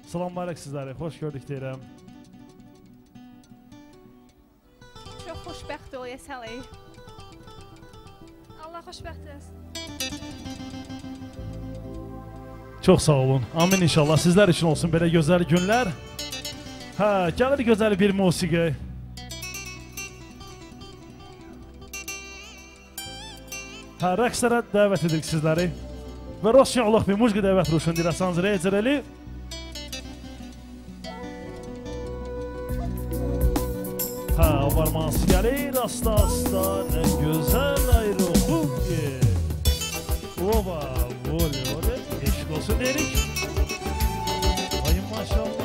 Salam aleyk sizləri, xoş gördük deyirəm. Çox xoşbəxt ol, Yesəli. Allah xoşbəxt eləsin. Çox sağ olun. Amin inşallah. Sizlər üçün olsun belə gözəl günlər. Hə, gəlir gözəl bir musiqi. Hə, rəqslərə dəvət edirik sizləri. Və Rosya olaq bir mujqi dəvət ruşun dirəsanız reyzərəli. Hə, varmansı gəlir, asta asta, nə gözəl ayrı ki. Oba, vole, vole, eşq olsun deyirik. Ay maşallah.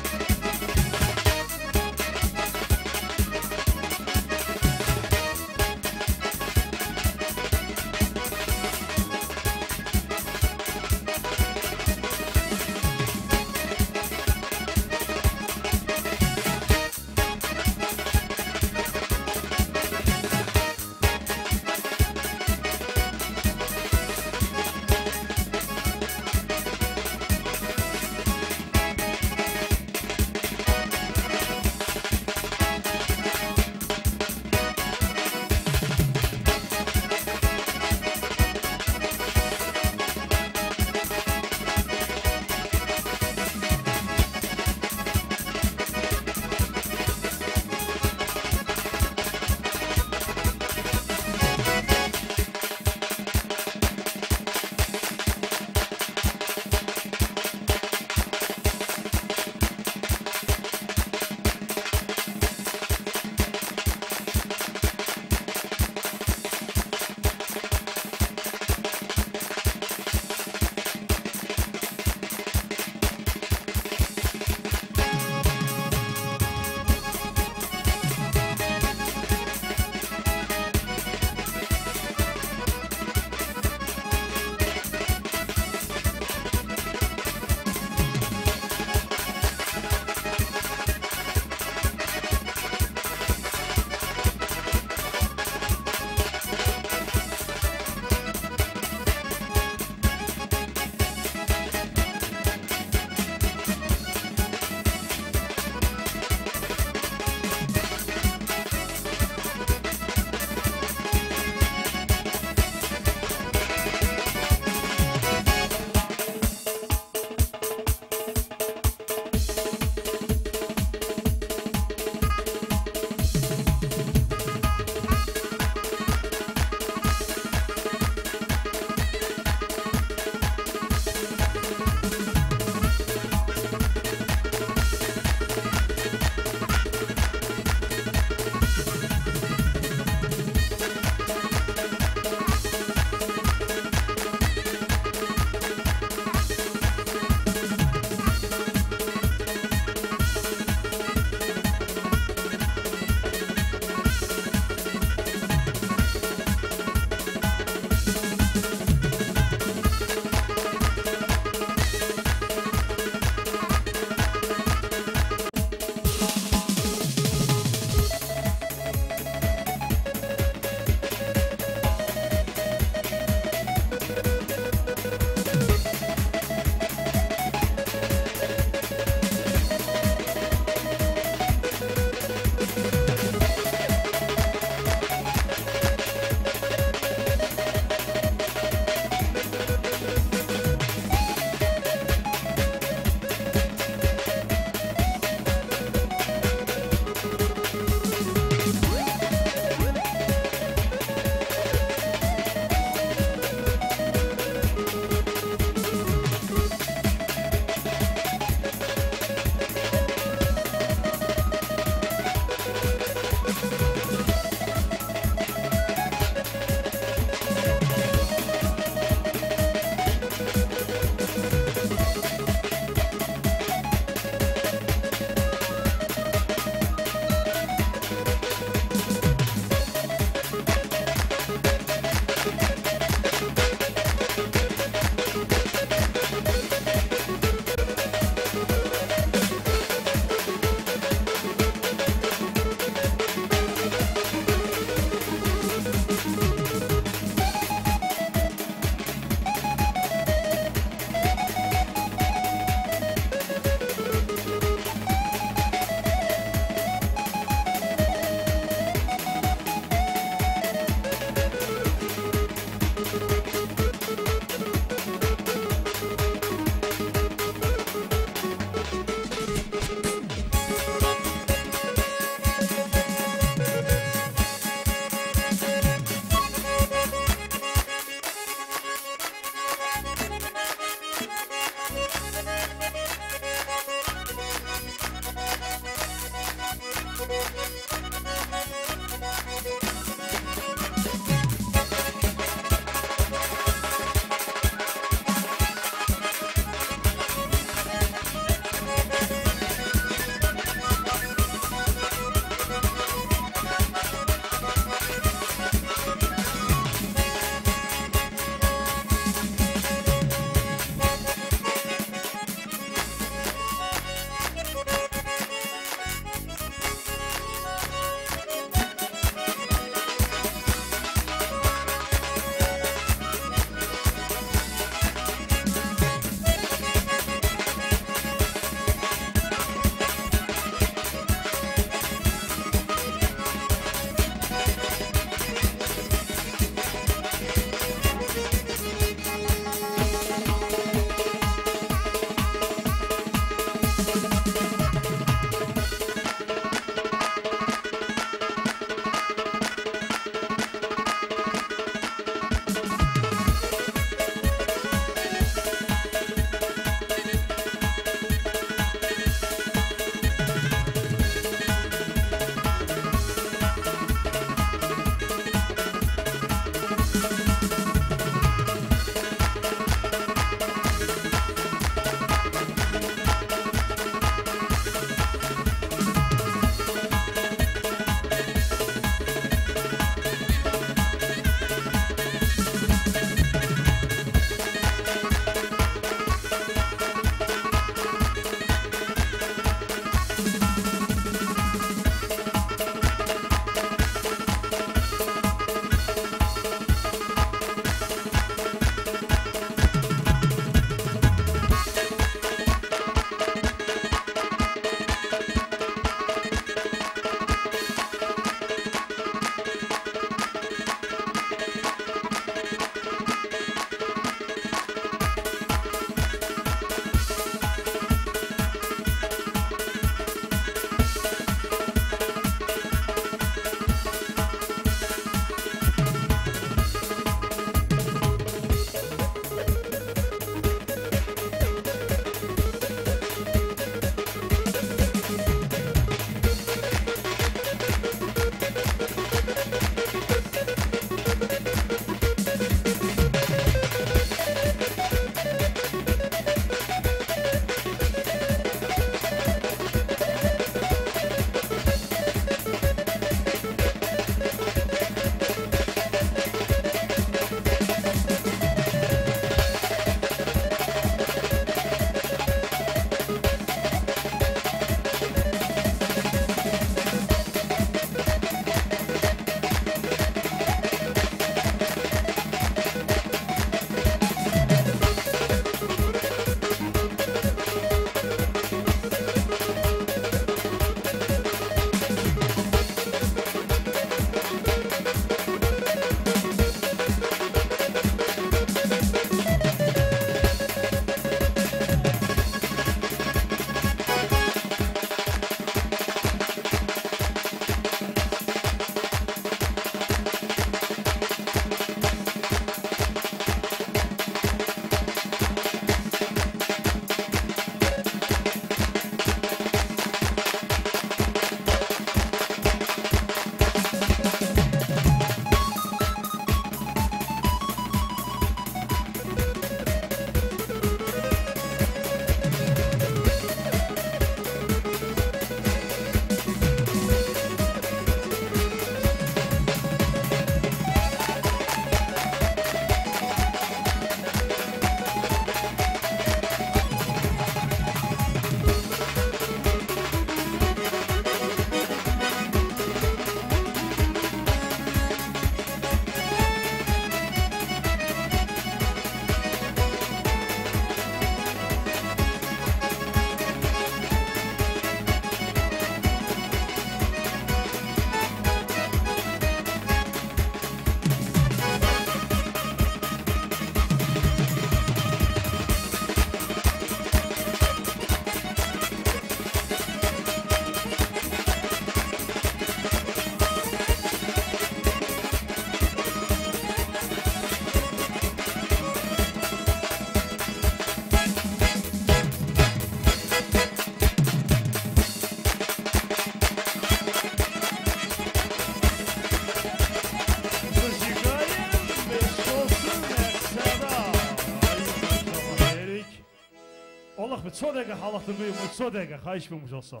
Ço dəqiqə halatı buymuş, ço dəqiqə xahiş buymuş olsa.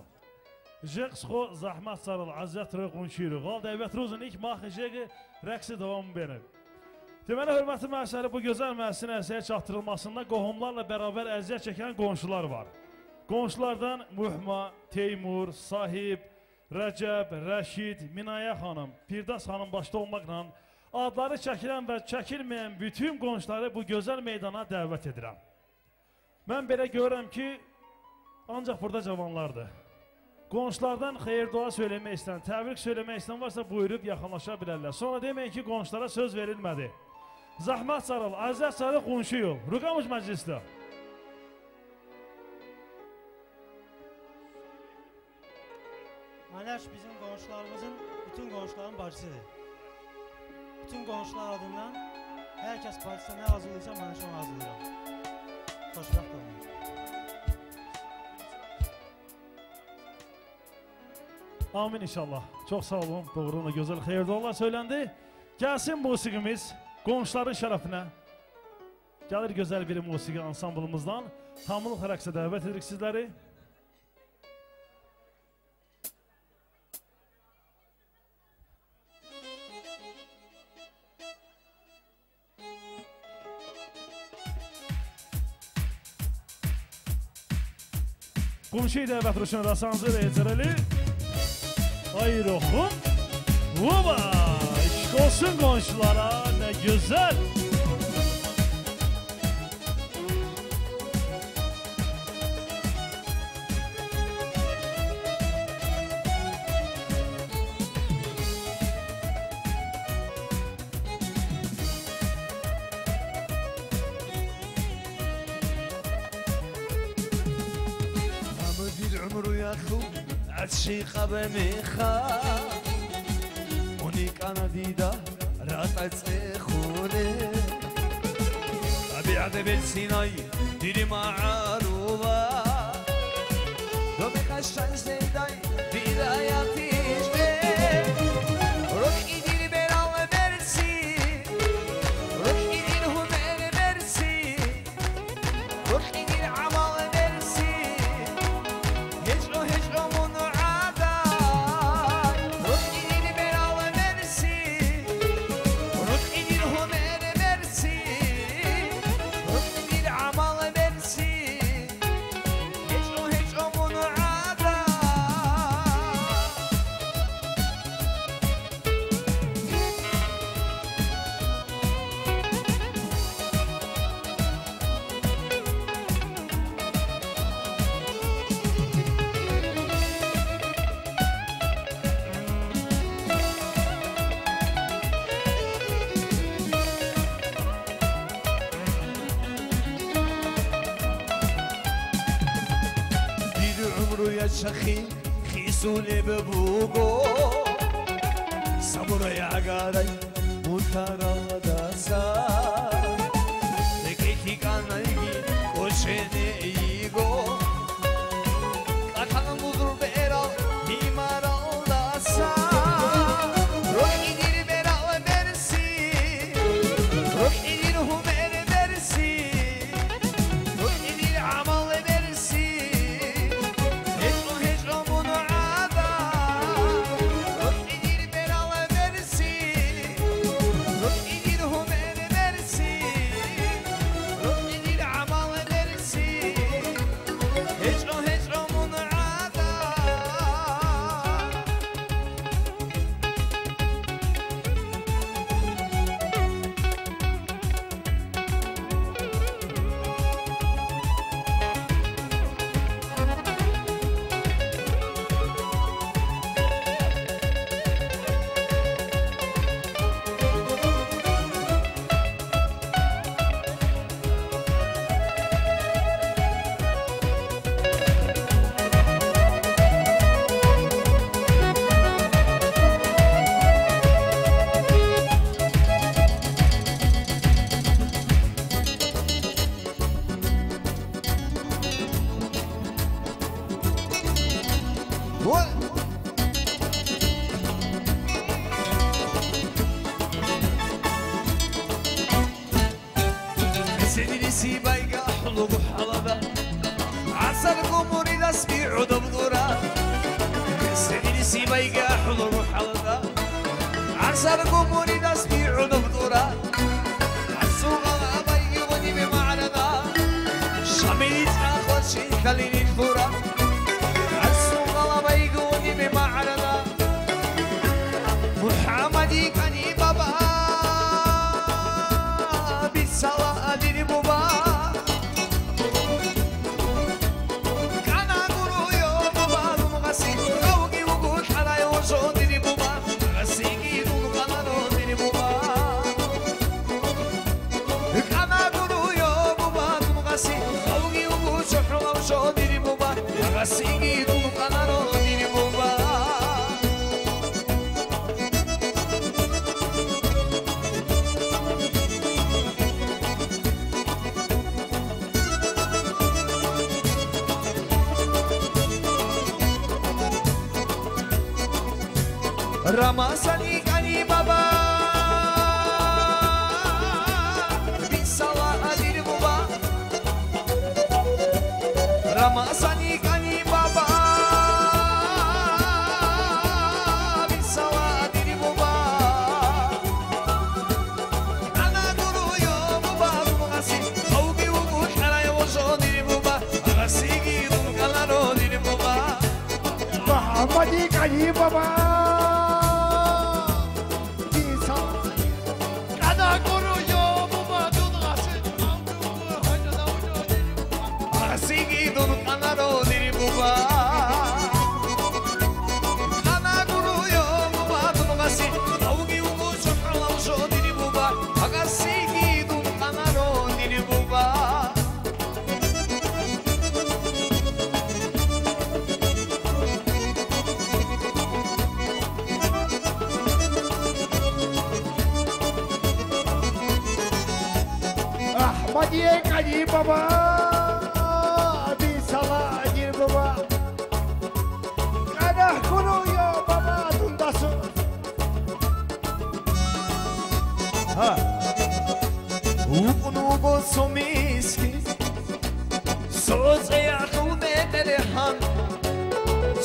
Jeqs xo zəhmət sarıl, əziyyət rəy qonşuyuruq. Qal dəvət rozun ilk maxı jeqi rəqsi davam verir. Deməli, hörmətli məhəsəli, bu gözəl məhəssin ərsəyə çatdırılmasında qohumlarla bərabər əziyyət çəkən qonşular var. Qonşulardan Muhma, Teymur, Sahib, Rəcəb, Rəşid, Minayə xanım, Firdas xanım başda olmaqla adları çəkilən və çəkilməyən bütün qonşuları bu gözəl meydana dəvət edirəm. Mən belə görürəm ki, ancaq burada cavanlardır. Qonşulardan xeyir-dua söyləmək istəyən, təbrik söyləmək istəyən varsa buyurub yaxınlaşa bilərlər. Sonra deməyin ki, qonşulara söz verilmədi. Zəhmət sarıl, əziyyət sarıl, qonşuyuq. Ruqamış məclisdə. Manaş bizim qonşularımızın, bütün qonşuların bacısıdır. Bütün qonşular adından hər kəs bacısına nə arzulayırsa Manaşa onu arzulayıram. Xoşbəxt olun. Amin inşallah. Çox sağ olun. Doğrudan da gözəl xeyir-dualar söyləndi. Gəlsin musiqimiz qonşuların şərəfinə. Gəlir gözəl bir musiqi ansamblımızdan. Hamılıq rəqsə dəvət edirik sizləri. Qonşu dəvət ruşunu dasanzı reycerəli. Ay ruhum. Oba! İşk olsun qonşulara, nə gözəl. Xabemexa Unikana dida ratatsexune Tabiat belsinay dili ma'aruba Domekhashan zeday vilayati ijbe Ruh idil beral bersi Ruh idil humer bersi Ruh idil amal bersi Hecro hecro mun'a شخي خيسولي ببوغو صبر يا غاري مترادسا لكيتي كانايغي وشني ايغو كان مدر بيرا هيمارالداسا روحي دير بيرا مرسي روحي دير همر مرسي روحي دير عمل مرسي Ruh edir amal edersin. Ramazani kani baba Bisala adir baba Ramazani kani baba Bisala adir baba Ana guru yo baba Mugasi Augi ugu haray ojo dir baba Agasigi dun kalaro dir baba Muhammadi kani baba Baba, bisala dir baba. Kana kuru yo baba dundasu. Ha. Uqnu gosumiski. Soze ahune terhan.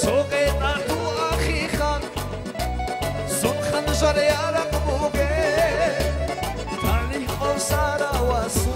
Soge tahu akhi khan. Son khanjar yarak buge. Talih qawsara wasu.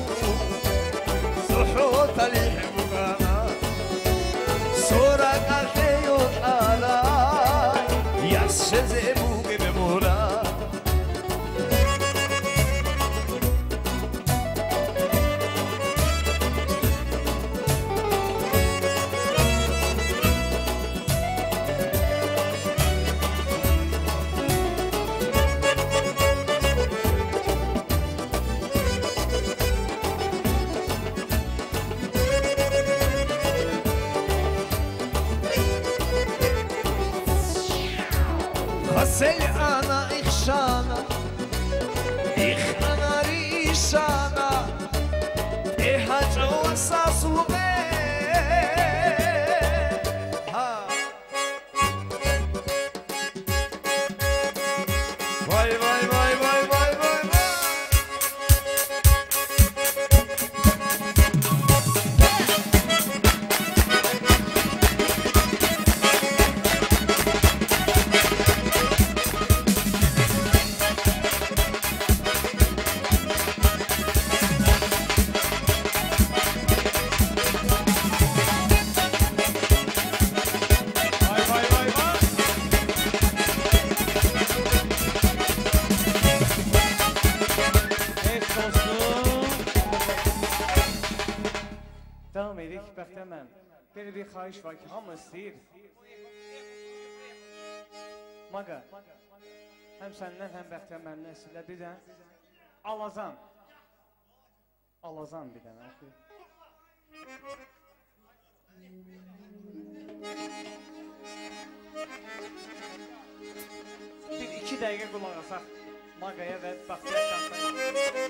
Xahiş var ki, hamı istəyir. Maqa, həm səndən, həm Bəxtiyar müəllimdən istəyirlər. Bir dənə Alazan. Alazan bir dənə. Bir iki dəqiqə qulaq asaq Maqaya və Bəxtiyar müəllimə.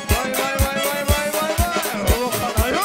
Vay vay vay vay vay vay vay.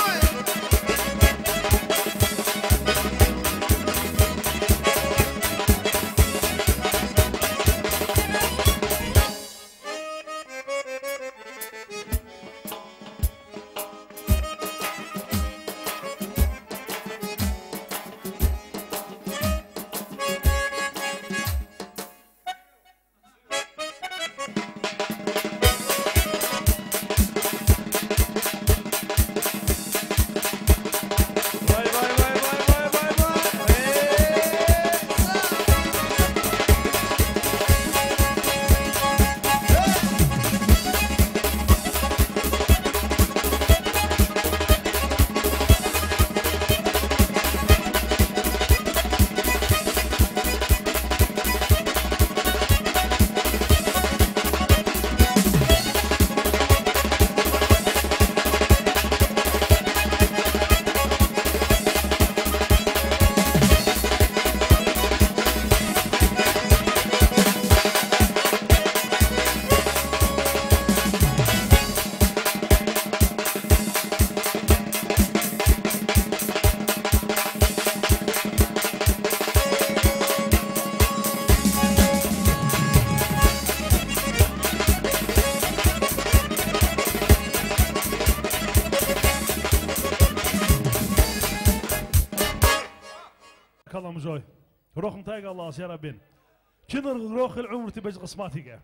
Xalamjoy. Roxun tayq Allah ya Rabbin. Kinır roxil umr tibej qismatiga.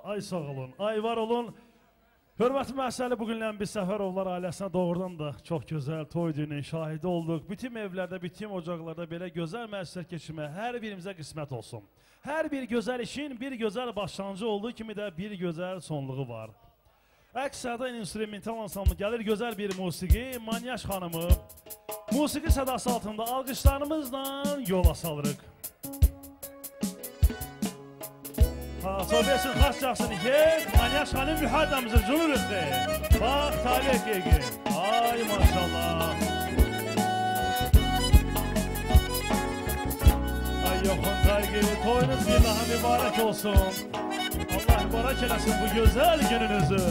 Ay sağ olun, ay var olun. Hörmətli məsələ, bugünlə biz Səfərovlar ailəsinə doğrudan da çox gözəl toy düyünün şahidi olduq. Bütün evlərdə, bütün ocaqlarda belə gözəl məclislər keçirmək hər birimizə qismət olsun. Hər bir gözəl işin bir gözəl başlanğıcı olduğu kimi də bir gözəl sonluğu var. Əks səda instrumental ansamblı gəlir gözəl bir musiqi, Manyaş xanımı musiqi sədası altında alqışlarımızla yola salırıq. Sohbetin xas şəxsini ki, Manyaş xanım mühəddəmizin cümhurüzdür. Bax, talih qeygi. Ay maşallah. Ay yoxun taygi, toyunuz bir daha mübarək olsun. Allah mübarək eləsin bu gözəl gününüzü.